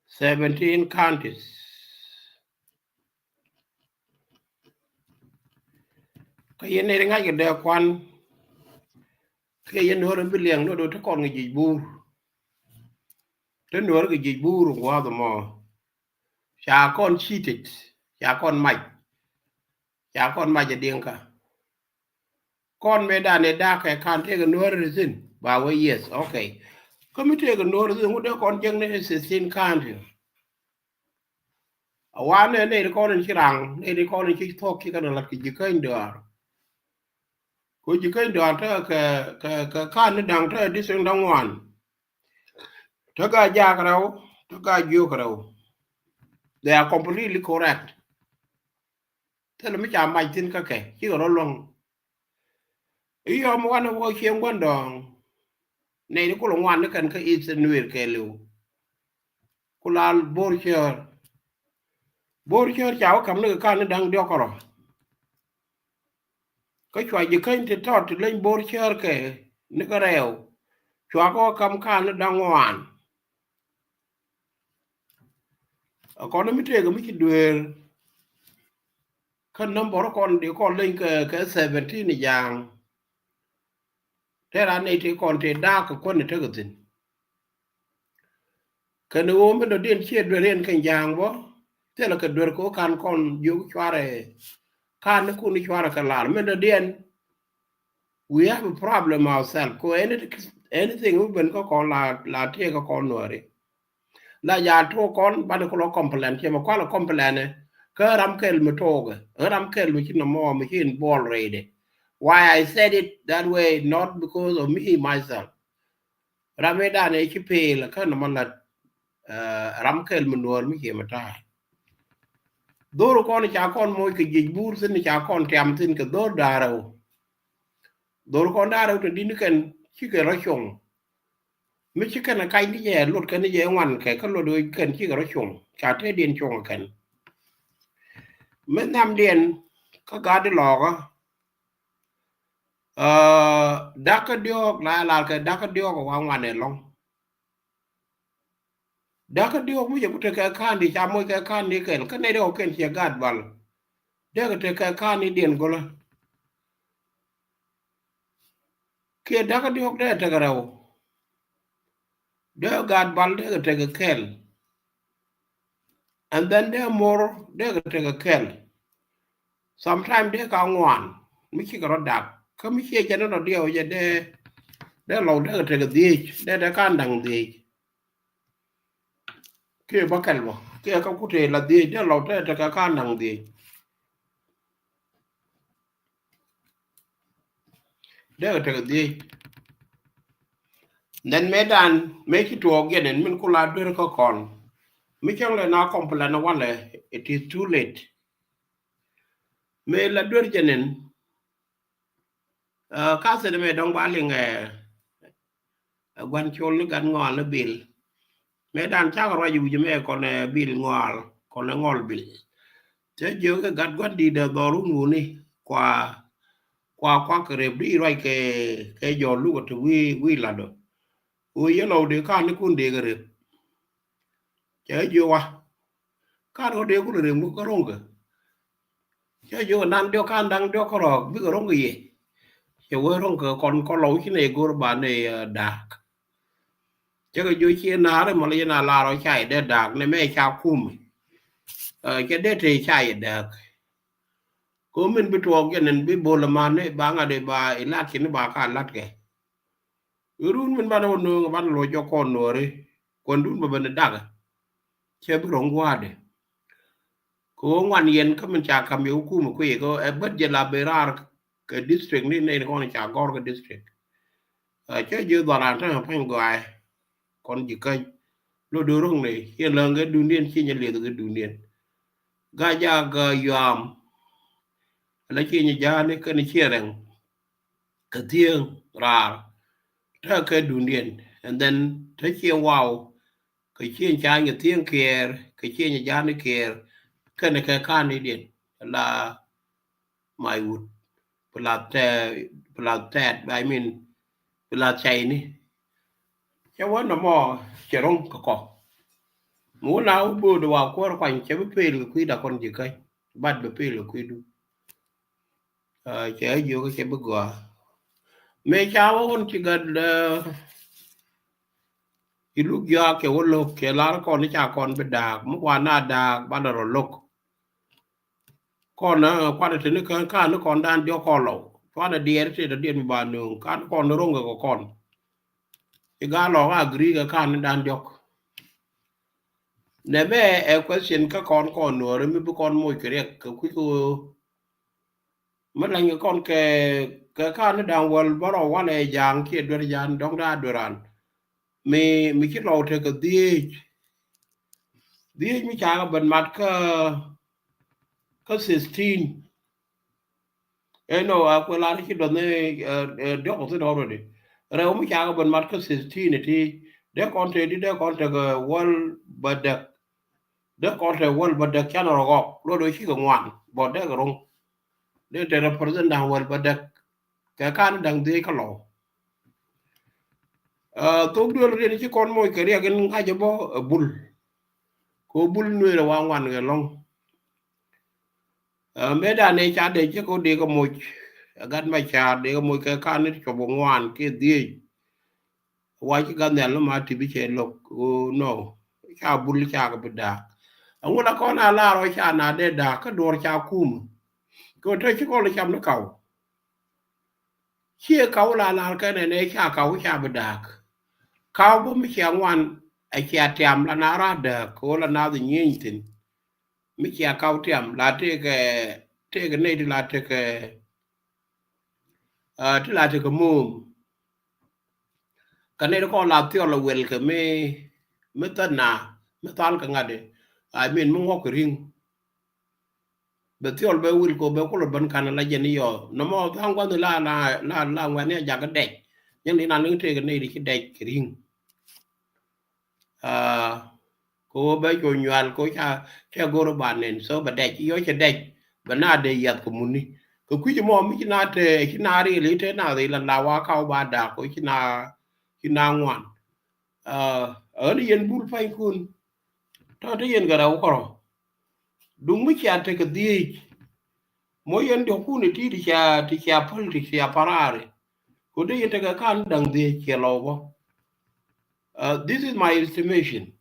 Seventeen counties. Kä yɛn nɛy ti ŋa̱ckɛ dee kuan. Kiɛ yɛn nuɔr in bi liɛŋ ni do̱ te kɔn kɛ jic buur. Te nuɔr kɛ jic buur in gua̱a̱th ɛmɔ. Ca kɔn cheated. Ca kɔn mac. Ca kɔn mac ɛ Dinka. Kɔn mëë dan ɛ dak kɛ ka̱n tëëkɛ nuɔr ri thi̱n ba wee yes, okay. Kä mi tëëkɛ nuɔr ri thi̱n ŋut dee kɔn jiäk ni sixteen county. A wanɛ nɛy ti kɔn in ci raŋ, nɛy ti kɔn in ci thuɔ̱k ci kɛn lat kɛ ji̱ käny dɔaar. Ko ji̱ käny dɔaar tekɛ kɛ, kɛ, kɛ ka̱n ni da̱ŋ tekɛ district da̱ŋ wan. Tekɛ a jaak rɛw, tekɛ a jiök rɛw. They are completely correct. Thilɛ mi ca mac thi̱n kä kɛ cikɛ rɔ luäŋ. I̱ yɔm wanɛ wä cieŋ gua̱ndɔɔŋ. Nɛy ti kulɛ ŋuan ni kɛn kä Eastern Nuer kɛɛliw. Ku la Bor Cäär. Bor Cäär ca wä ka̱m ni kɛ ka̱n ni da̱ŋ diɔ̱k kärɔ̱. Kä cua ji̱ käny ti tɔt ti leny bo̱r cär kɛ ni kä rɛw. Cua kɔ kam kan ni da̱ŋ ŋuan. A kɔn mi tëëk mi ci dueer. Kä number kɔn di kɔn leny kɛ, kɛ seventeen i ja̱a̱ŋ. Tëë ran ni ti kɔn ti da̱a̱k kɛ kuän ni tekɛ thi̱n. Kɛn ɣöö min dɔ̱diɛn ciɛ duer yɛn kɛn ja̱a̱ŋ bä. Thilɛ kɛ duer kɛ ɣöö kan kɔn jiök cuarɛ. Kan ni kun cuarɛ kɛ lar min dɔ̱diɛn. We have a problem ourselves. Ko any, anything mi ben kä kɔn la, la tiɛ kä kɔn Nuäri. La ja tuɔ kɔn bani kɛ lɔ complain, ciɛ mɛ kualɛ complain ɛ. Kä ram kɛl mi tuɔkɛ, ram kɛl mi ci nɔmɔ mi ci involve rɛydɛ. Why I said it that way, not because of me myself. Ram ëë dan ëë ci peel kä nɔmɔ lat, eh, ram kɛl mi Nuäär mi ciɛ mi ta̱a̱. Dhor kɔn ca kɔn moc kɛ jiec bur thi̱n, ca kɔn tiam thi̱n kɛ dhor da̱rɛw. Dhor kɔn da̱rɛw te di̱t ni kɛn cikɛ rɔ cuɔ̱ŋ. Mi ci kɛn a kac ni jɛ luɔt kɛn ni jɛ ŋuan kɛ kä luɔt wec kɛn cikɛ rɔ cuɔ̱ŋ. Ca tëëdiɛn cuɔ̱ŋ kɛn. Mi nhiamdiɛn kä gat di lɔɔkä. Aa, da̱kä diɔ̱ɔ̱k la lar kɛ da̱kä diɔ̱ɔ̱k wa ŋuan ɛlɔ̱ŋ. Da̱kä diɔ̱ɔ̱k mi jɛ ku tekɛ ka̱n di ca moc kɛ ka̱n di kɛl kä nɛy diɔ̱ɔ̱k kɛn ciɛ gat bal. Dee kɛ tekɛ ka̱n di diɛn gölä. Kiɛ da̱kä diɔ̱ɔ̱k dee tekɛ rɛw. Dee gat bal dee kɛ tekɛ kɛl. And then dee mor dee kɛ tekɛ kɛl. Sometimes dee ka ŋuan mi cikɛ rɔ dak kä mi ciɛ jɛ ni rɔ diɛw jɛ dee, dee lɔw dee kɛ tekɛ dhiec dee dee ka da̱ŋ dhiec. Kiɛ bä kɛl bä kiɛ kä kutëë la dhiec dee lɔw dee tekɛ ka da̱ŋ dhiec. Dee kɛ tekɛ dhiec. Then mëë dan mëë ci tuɔɔk yɛn ɛn min ku la duer kä kɔn. Mi cäŋ lɛ na complain walɛ, it is too late. Mëë la duer jɛ nin. Aa, ka thil mëë dɔ̱ŋ ba liŋ, ɛ, ɛ gua̱n col ni gat ŋɔal ni bil. Mëë dan cakɛ ruac wi̱c mëë kɔn ɛ bil ŋɔal, kɔn ɛ ŋɔl bil. Cɛ jiök kɛ gat gua̱n di̱t ɛ dhɔr wun wuni kua, kua kuak kɛ rep di ruac kɛ, kɛ jɔl luk ɛ te wi̱i̱, wi̱i̱ lat ɔ. Wee yellow di kan ni kun dee kɛ rep. Cɛ jiök wa. Kan kɔ dee kun rep ŋuk kä ro̱ŋ kɛ. Cɛ jiök nan diɔk kan da̱ŋ diɔk kärɔɔk bikɛ ro̱ŋ kɛ yɛ. Cɛ wee ro̱ŋ kɛ kɔn kɔ lɔw ci nɛ go̱r ba nɛ, ɛ, da̱a̱k. Cɛ kɛ jiök ci naar mɔ lɛ yɛn a lar ɔ ca yɛ dee da̱a̱k nɛ mɛ ca kum. Ɛ, cɛ dee te ca yɛ da̱a̱k. Ko min bi tuɔɔk jɛ nin bi bol man ni ba ŋa̱t ba ilat ci ni ba ka lat kɛ. Irun min banɛ wä no̱o̱ŋ banɛ lo̱c jɔk kɔn Nuääri kuändun bä ben dak. Cɛ bi rɔ̱ŋ gua̱a̱dɛ. Kɛ ɣöö ŋuan yɛn kä min ca ka̱m yɛ hukum kui̱ kɛ ɣöö ɛ bät jɛ la ben raar kɛ district ni nɛy ni kɔn ca gɔ̱r kɛ district. Ɛ, cä ji̱ dhɔran täŋ ɛ pa̱ny gɔaaɛ. Kɔn ji̱ käny. Lot do̱ro̱ŋ ni ciɛ läŋ kɛ dundiɛn ciɛ nyɛ lieth kɛ dundiɛn. Ga̱ jak, ɛ, yuam. Ala ciɛ nyɛ ja̱a̱ni kɛn ciɛ rɛŋ. Kɛ thieŋ raar. Tekɛ dundiɛn. And then te ciɛ waw. Kɛ ciëŋ ca nyɛ thieŋ kiɛɛr, kɛ ciëŋ ja̱a̱ni kiɛɛr. Kɛn kɛ ka̱n idiɛn. La my wood. Pla tɛ, pla tɛt, I mean, pla cayni. Cɛ wä nɔmɔ cɛ ro̱ŋ kɛ kɔ. Mi wä la wä bo̱o̱d wa kuäär kuany cɛ bi pel kɛ kui̱da kɔn ji̱ käny. Bat bi pel kɛ kui̱du. Aa, cɛ jiök cɛ bi gɔaa. Mëë ca wä wun ci gat, aa, iluk jiɔak cɛ wä lo̱k cɛ lar kɔn i̱ ca kɔn bi da̱a̱k mi kuan na da̱a̱k banɛ rɔ lo̱k. Kɔn, aa, kuanɛ teni kään ka̱n ni kɔn dan diɔk kɔn lɔw cuanɛ diɛɛr tëë dɔ̱diɛn mi ba nööŋ ka̱n kɔn ni ro̱ŋ kɛ kɛ kɔn. Ci gaa lɔk a gri kɛ ka̱n ni dan diɔk. Nɛ mɛ ɛ question kä kɔn kɔn Nuääri mi bi kɔn moc kɛ riɛk kɛ kui̱ kɛ ɣöö mi lany kɛ kɔn kɛ, kɛ ka̱n ni da̱ŋ wäl bärɔw wanɛ ja̱a̱ŋ kiɛ duer ja̱a̱n dɔ̱ŋ da̱a̱ dueran. Mi, mi ci lɔw tekɛ dhieec. Dhieec mi ca kɛ ben mat kä, kä sixteen. Ɛnɔ a kuɛ lar ci dɔ̱th ni, ɛ, ɛ, diɔk kɛ thin already. Rɛw mi ca kɛ ben mat kä sixteen ti dee kɔn te di dee kɔn tekɛ wäl bädäk. Dee kɔn tekɛ wäl bädäk canɛ rɔ ɣɔk luɔt wee cikɛ ŋuan bɔ dee kɛ ro̱ŋ. Dee te represent da̱ŋ wäl bädäk kɛ ka̱n da̱ŋ dhiec kä Lɔw. Thok duël riɛn ci kɔn moc kɛ riɛk in ŋa̱c bä ɛ Bul. Kɛ Bul Nuëër ɛ wa ŋuan kɛ lɔ̱ŋ. Mëë dan ɛ ca dee cä kɛ wä dee kɛ moc ɛ Gat Macar, dee kɛ moc kɛ ka̱n ni cuɔp ŋuan kiɛ dhiec. Wa ci Gat Nhial ni ma ti bi cɛ lo̱k ɣöö nɔ ca Bul ca kɛ bi da̱a̱k. Ɛŋu la kɔn a lar ɔ ca na dee da̱a̱k kä duɔ̱ɔ̱r ca kum. Kɛ wä te ci kɔn cam ni kaw. Ciɛ kaw la lar kɛn ɛn ɛ ca kaw ca bi da̱a̱k. Kaw bä mi cia ŋuan ɛ cia tiam la na ra̱a̱ dääk kɛ wä la na dhi nyieny thi̱n. Mi cia kaw tiam la tekɛ, tekɛ nɛy ti la tekɛ, ti la tekɛ moom. Kä nɛy ti kɔn la thiɔl ɛ wel kɛ mi, mi thäna, mi thal kɛ ŋa̱t. I mean mi ŋuɔk kɛ ri̱ŋ. Bɛ thiɔl bɛ wil kɔ bɛ kulɛ ben kan la jɛn iɔ nɔmɔ thaŋ gua̱n la la la la ŋuɛn ni a jak dɛc. Jɛn di na liŋ tëëk ni di ci dɛc kɛ ri̱ŋ. Kɔ bɛ co nyual kɔ ca ca goro ba nen so bɛ dɛc iɔ cɛ dɛc. Bɛ na dee yath kɛ muni kɛ kui̱c mɔ mi ci na te ci na ri li te na ri la la wa kaw ba da kɔ ci na ci na ŋuan. Ɛ ni yɛn Bul pa̱ny kun tɔ te yɛn kɛ rɛw kɔrɔ. Duŋ mi cia tekɛ dhiec. Mo yɛn diɔ̱kun iti ti cia, ti cia politics cia parari. Ko dee yɛn tekɛ kan da̱ŋ dhiec ciɛ Lɔw bä. This is my estimation.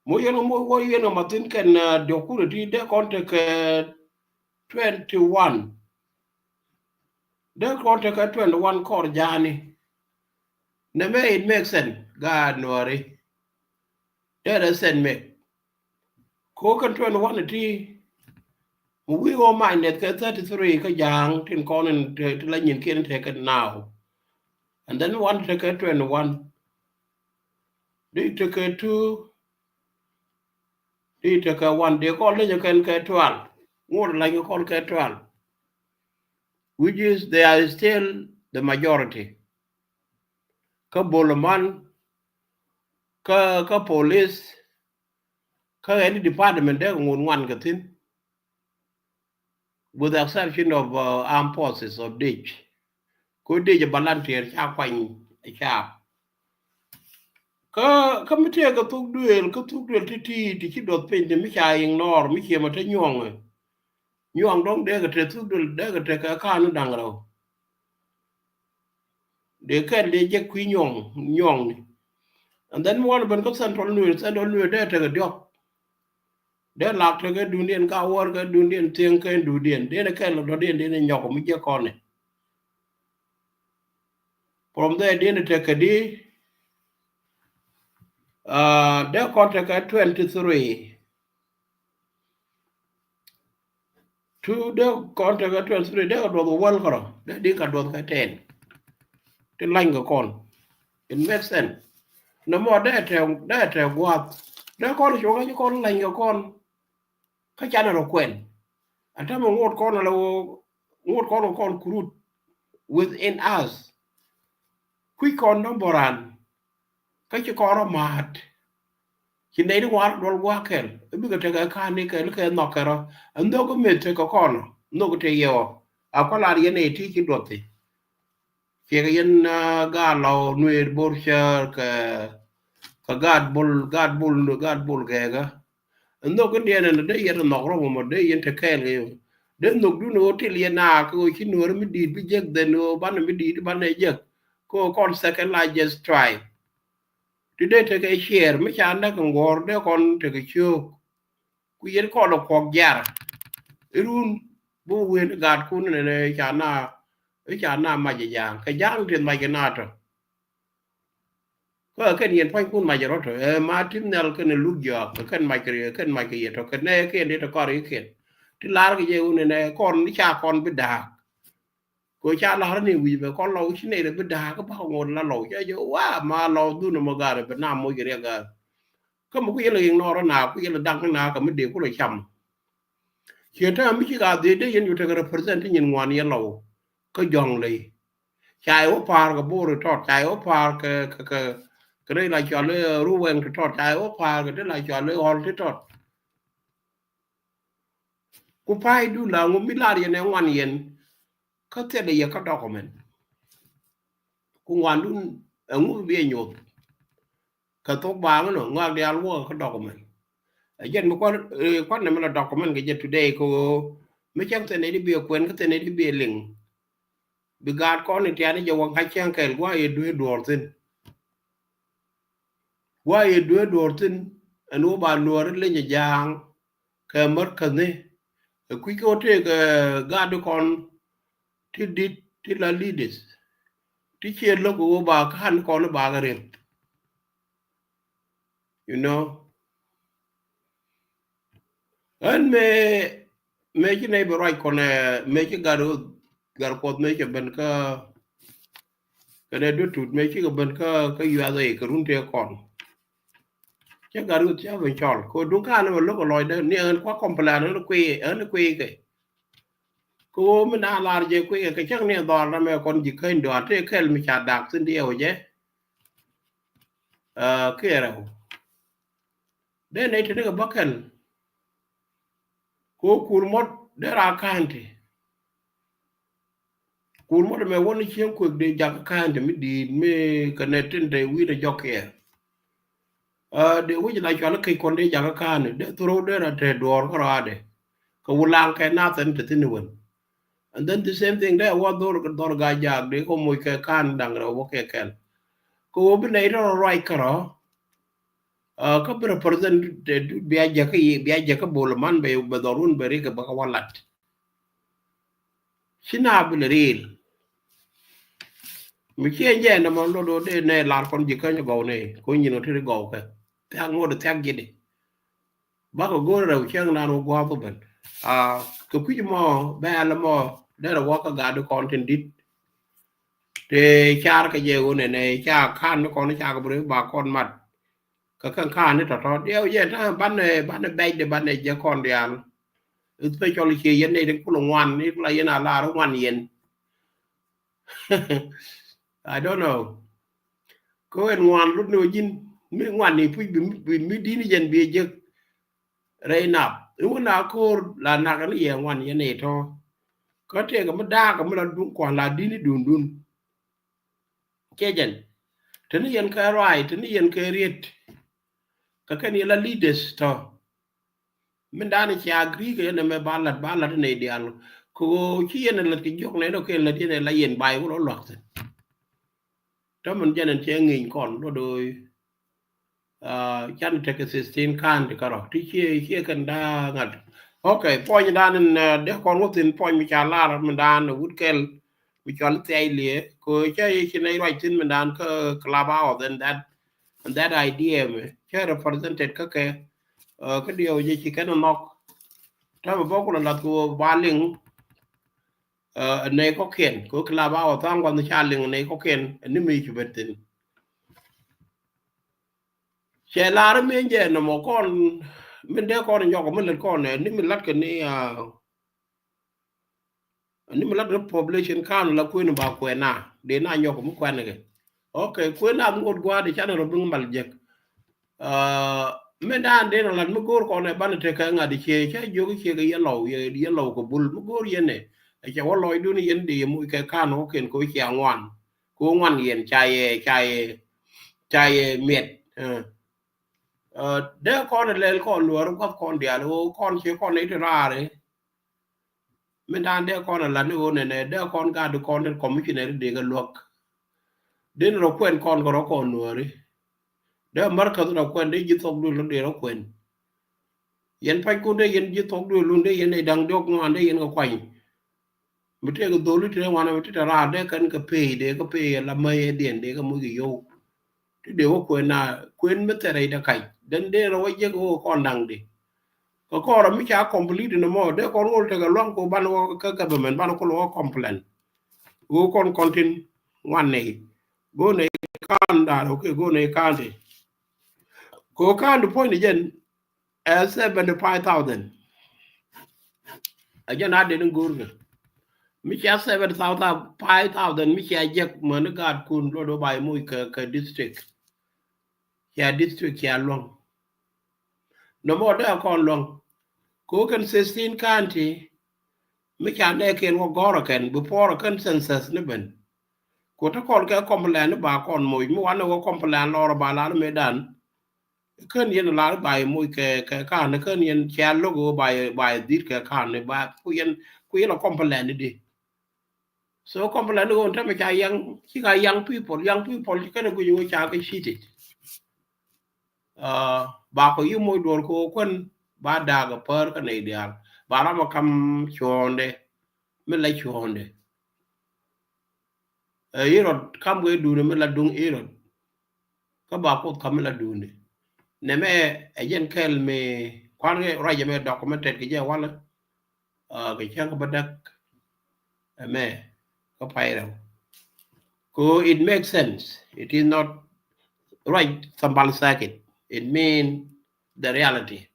Mo yɛn mo wä yɛn ma thin kɛn diɔ̱kun iti dee kɔn tekɛ twenty one. Dee kɔn tekɛ twenty one kɔr ja̱a̱ni. Nɛ mɛ it make sense. Gaat Nuɔri. Dee rɛ sense mɛ. Ko kɛn twenty one ti mi wi̱i̱ ɣɔw mac nɛth kɛ thirty three kä ja̱a̱ŋ tin kɔn in ti la nyin kiɛn tekɛ now. And then one tekɛ twenty one. Di tekɛ two. Di tekɛ one di kɔn leny kɛn kɛ twelve. Ŋot lany kɔn kɛ twelve. Which is they are still the majority. Kä boloman kä kä police kä any department dee ŋun ŋuan kɛ thin. With the exception of armed forces of Dec. Ko Dec a volunteer ca kuany ca. Kä kä mi tëë kɛ thuk duëël kä thuk duëël ti̱ti̱ ti ci duɔth piny ti mi ca ignore mi ciɛ ma te nyuɔŋ. Nyuɔŋ dɔ̱ŋ dee kɛ te thuk duëël dee kɛ te kɛ ka̱n ni da̱ŋ rɛw. Dee kɛn dee jek kui̱ nyuɔ̱ŋ nyuɔ̱ŋni. And then mi wan ben kä Central Nuer, Central Nuer dee tekɛ diɔ̱k. Dee lak tekɛ dundiɛn ka wäär kɛ dundiɛn thieŋ kɛ dundiɛn dee ni kɛn lɔ dɔ̱diɛn dee ni nyɔk mi jek kɔn ni. From there dee ni tekɛ di dee kɔn tekɛ twenty three. Tu dee kɔn tekɛ twenty three dee kɛ duɔth wäl kärɔ dee di ka duɔth kɛ ten. Ti lany kɛ kɔn. It makes sense. Nɛ mɔ dee tɛ dee tɛ guath dee kɔn cuɔŋ kä ci kɔn lany kɛ kɔn. Kä canɛ rɔ kuɛn. Ɛ tämɛ ŋot kɔn ala wä ŋot kɔn kɔn kurut within us. Kui̱c kɔn dɔ̱ŋ bɔran. Kä ci kɔn rɔ ma̱a̱t. Ci nɛy ti ŋuan duɔl gua̱a̱k kɛl i̱ bikɛ tekɛ ka̱n ni kɛl i̱ kɛ nhɔk kɛ rɔ. Ɛ nhök i̱ meth tekɛ kɔn nhök i̱ te yɛ ɔ. A kɔn lar yɛn nɛy ti ci duɔthi. Ciɛ kɛ yɛn gaat Lɔw Nuëër Bor cär kɛ kɛ gaat Bol gaat Bol gaat Bol gɛɛkä. Nhök in diɛn ɛn dee yɛn nhɔk rɔ mɔmɔ dee yɛn te kɛɛl kɛ yɛ. Dee nhök dun ɣöö til yɛn naa kɛ ɣöö ci Nuëër mi di̱i̱t bi jek dhɛn ɣöö banɛ mi di̱i̱t banɛ jek. Kɛ ɣöö kɔn second largest tribe. Ti dee tekɛ ciɛɛr mi ca näk in guɔ̱ɔ̱r dee kɔn tekɛ ciöök. Ku yɛn kɔn ɛ kuɔk jiar. Irun bi wëë ni gaatkun nɛnɛ ca na i̱ ca na mac ɛ ja̱a̱ŋ kɛ ja̱a̱ŋ ti mac kɛ na tɔ. Kä kɛn yɛn pua̱nykun mac rɔt ɛ ma tim nhial kɛn luk jɔak kɛ kɛn mac kɛ kɛn mac kɛ yɛ tɔ kɛ nɛ kɛn dee tɔ kɔr i̱ kɛn ti lar kɛ jɛ wun nɛ kɔn ni ca kɔn bi da̱a̱k. Kɛ ca lar ni wi̱i̱ bɛ kɔn Lɔw ci nɛ rɛ bi da̱a̱k ba ŋot la Lɔw ca jɛ wa ma Lɔw dhun mɔ gar bɛ na moc kɛ riɛk gar. Kä mɛ ku yɛl kɛ ignore na ku yɛl dak ni na kɛ mi dee ku lɔ cam. Ciɛ täämɛ mi ci ka dhiec dee yɛn cu tekɛ represent ti nyin ŋuan yɛ Lɔw kä jɔ̱ŋ ley. Ca yɛ wä pa̱a̱r kɛ Bor itɔt ca yɛ wä pa̱a̱r kɛ kɛ kɛ kɛ rɛy la cɔal i̱ Ruwɛŋ ti tɔt ca yɛ wä pa̱a̱r kɛ ti la cɔal i̱ Ɣɔl ti tɔt. Ku pay du la ŋu mi lar yɛn ɛ ŋuan yɛn. Kä thilɛ yɛ kä document. Ku ŋuandun ɛŋu bi ɛ nyoth. Kä thok baaŋ nɔ ŋɔak diaal wä kä document. Ɛ jɛn mi kuan, eh, kuan nɛ mi la document kɛ jɛ today kɛ ɣöö mi cäŋ thilɛ di bi ɛ kuɛn kä thilɛ di bi ɛ liŋ. Bi gaat kɔn in tiani jɛ waŋ ka cäŋ kɛl guayɛ duee duɔɔr thin. Guayɛ duee duɔɔr thin ɛn wä ba luɔri leny ɛ jaaŋ kɛ mär käthni. Ɛ kui̱ kɛ wä tëëk, eh, gaat kɔn ti dit ti la leaders. Ti ciɛ lo̱k wä ba ka̱n kɔn ba kɛ rep. You know. Ɛn mëë, mëë ci nɛy bi ruac kɔn, eh, mëë ci gat, gat Kuɔth mëë cɛ ben kä, kɛnɛ dutut mëë cikɛ ben kä, kä yuath ɛ kɛ run tëë kɔn. Cä gat Kuɔth cä ben cɔl kɛ duŋ ka̱n bɛ lo̱k ɛ lɔcdä ni ɛn kua complain ɛn kuiy, ɛn kuiy kɛ. Kɛ ɣöö mi na lar jɛ kuiy kɛ cäŋ ni dhɔr na mɛ kɔn ji̱ käny dɔaar tëë kɛl mi ca dak thin diɛw jɛ. Ah, kiɛ rɛw. Dee nɛy te ni kɛ bäkɛl. Ko kur mɔt dee ra ka̱n ti. Kur mɔt mɛ wä ni cieŋ kuek dee jak ka̱n ti mi di̱i̱t mi kɛ nɛ tin te wi̱i̱ dee jɔk kiɛ. Ah, dee wi̱c la cual kec kɔn dee jak ka̱n ti dee throw dee ra te duɔɔr kä raadɛ. Kɛ wulaŋ kɛ nathɛn te thin wän. And then the same thing dee wä dhor, dhor ga jak dee kɔ moc kɛ ka̱n da̱ŋ rɛw bä kɛ kɛl. Kɛ wä bi nɛy rɔ ruac kärɔ. Ah, kä bi represent, eh, bia jäkä yi, bia jäkä bol man bɛ, bɛ dhɔrun bɛ rik bä kä walat. Ci na bi lɛ ril. Mi ciɛ jɛ na ma lo do de ne lar kɔn ji̱ käny gɔw ne, ko nyin ɔ ti ri gɔw kɛ. Thiak ŋot thiak ji̱ di. Bakɔ go̱r rɛw cäŋ nan wä gua̱a̱th wä ben. Ah, kɛ kui̱c mɔ, bɛ alɛ mɔ, derɛ wä kä gat kɔn tin dit. Te car kɛ jɛ wä nɛnɛ, ca kan ni kɔn ca kɛ bri ba kɔn mat. Kɛ kɛn kan ni tɔtɔ. Diɛw jɛ ta banɛ, banɛ bɛc de banɛ jɛ kɔn dial. Especially cie yɛn ni ti kul ŋuan, ni kula yɛn a lar ŋuan yɛn. I don't know. Ko ɛn ŋuan lut ni wä ji̱n, mi ŋuan ni puc bi, bi, mi dini jɛn bi jek. Rɛy nap. Iwä na ko̱r la nak ni yɛ ŋuan yɛn ni tɔ. Kä tëëkɛ mi daak mi la duŋ kuan la dini dundun. Cɛ jɛn. Teni yɛn kɛ ruac, teni yɛn kɛ riet. Kä kɛn yɛ la leaders tɔ. Min dan ci agree kɛ yɛn mɛ ba lat, ba lat ni dial. Ko ci yɛn lat kɛ jok ni dɔ kɛ lat yɛn la yɛn bay wä lɔ luak thin. Tɔ min jɛn ɛn cɛ ŋi̱ny kɔn lɔ doy. Ah, can tekɛ sixteen county kärɔ. Ti ciɛ, ciɛ kɛn da ŋa̱t. Okay, puɔ̱ny dan in, ah, dee kɔn wä thin puɔ̱ny mi ca lar min dan wut kɛl mi cɔl thiay liɛ. Ko cɛ yi ci nɛy ruac thin min dan kä clubhouse and that, and that idea mi cɛ represented kä kɛ. Ah, kä diɛw jɛ ci kɛn nhɔk. Täämɛ bä kulɛ lath ko ba liŋ, ah, nɛy kɔkiɛn ko clubhouse tha̱a̱ŋ gua̱th ca liŋ nɛy kɔkiɛn ni mi ci ben thin. Cɛ lar mi jɛ nɔmɔ kɔn min dee kɔn nyɔk mi lät kɔn ni mi lat kɛ ni, ah, ni mi lat ni population kan la kueni ba kuɛn na dee na nyɔk mi kuɛn kɛ. Okay, kuɛn na ŋot gua̱a̱ di canɛ rɔ bi mal jek. Ah, min dan dee na lat mi go̱o̱r kɔn ɛ banɛ tekɛ ŋa̱t di cie cɛ jiök cie kɛ yɛ lɔw, yɛ, yɛ lɔw kɛ bul mi go̱o̱r yɛn ɛ. Ɛ cɛ wä lɔcdun yɛn di yɛ muc kɛ kan wä ken ko cia ŋuan. Ko ŋuan yɛn ca yɛ, ca yɛ, ca yɛ miɛt. Eh. Eh, dee kɔn lɛl kɔn luɔr guath kɔn dial, o kɔn cie kɔn iti raari. Min dan dee kɔn a lat ni ɣöö nɛnɛ, dee kɔn gat di kɔn ni commissioner dee kɛ luäk. Dee ni rɔ kuɛn kɔn kɛ rɔ kɔn nuɔri. Dee markath rɔ kuɛn, dee ji̱ thok duël rɔ dee rɔ kuɛn. Yɛn pa̱nykun dee yɛn ji̱ thok duël lun dee yɛn dee da̱ŋ diɔk ŋuan dee yɛn kɛ kuany. Mi tëëk dholi tëë ŋuan mi tëë raar dee kɛn kɛ pay, dee kɛ pay la mäy ɛ diɛn dee kɛ muc kɛ yow. Ti dee wä kuɛn na, kuɛn mi thɛrɛ idɛ kac. Den dee rɔ wä jek wä kɔn da̱ŋ di. Kɛ kɔrɔ mi ca complete ni mɔ, dee kɔn wä tekɛ luaŋ ko ban wä kä government, ban kul wä complain. Wä kɔn kɔn tin ŋuan nɛy. Go nɛy kan da̱r, okay, go nɛy kan ti. Ko kan ti puɔ̱ny ni jɛn, ɛ seventy five thousand. Ɛ jɛn a den go̱o̱r kɛ. Mi cia seventy five thousand, mi cia jek mäni gaat kun luɔt wä ba imuc kɛ, kɛ district. Cia district cia luaŋ. Nɔmɔ dee a kɔn luaŋ. Ko kɛn sixteen county mi ca nɛ kɛn wä gɔr kɛn before kɛn census ni ben. Ko te kɔn kɛ complain ni ba kɔn moc mi wanɛ wä complain lɔr ba lar mi dan. Kɛn yɛn lar ba moc kɛ kɛ kan kɛn yɛn cɛ lok wä ba ba dit kɛ kan ni ba ku yɛn ku yɛn a complain ni di. So complain ni wä tɛmɛ ca young ci ka young people young people ci kɛn a guic wä ca kɛ cheated. Ba kɔ yi moc duɔr kɛ wä kuɛn ba daak a pär kä nɛy diaal ba ram a kam cuɔ̱ɔ̱ŋdɛ mi la cuɔ̱ɔ̱ŋdɛ. Ɛ Herod kam kɛ duundɛ mi la duŋ Herod. Kä ba Kuoth kam mi la duundɛ nɛmɛ ɛ jɛn kɛl mi kuan kɛ ruac ɛmɛ documented kɛ jɛ walɛ. Kɛ cäŋ kä bä däk ɛmɛ kä pay rɛw. Ko it makes sense. It is not right thambal circuit. It mean the reality.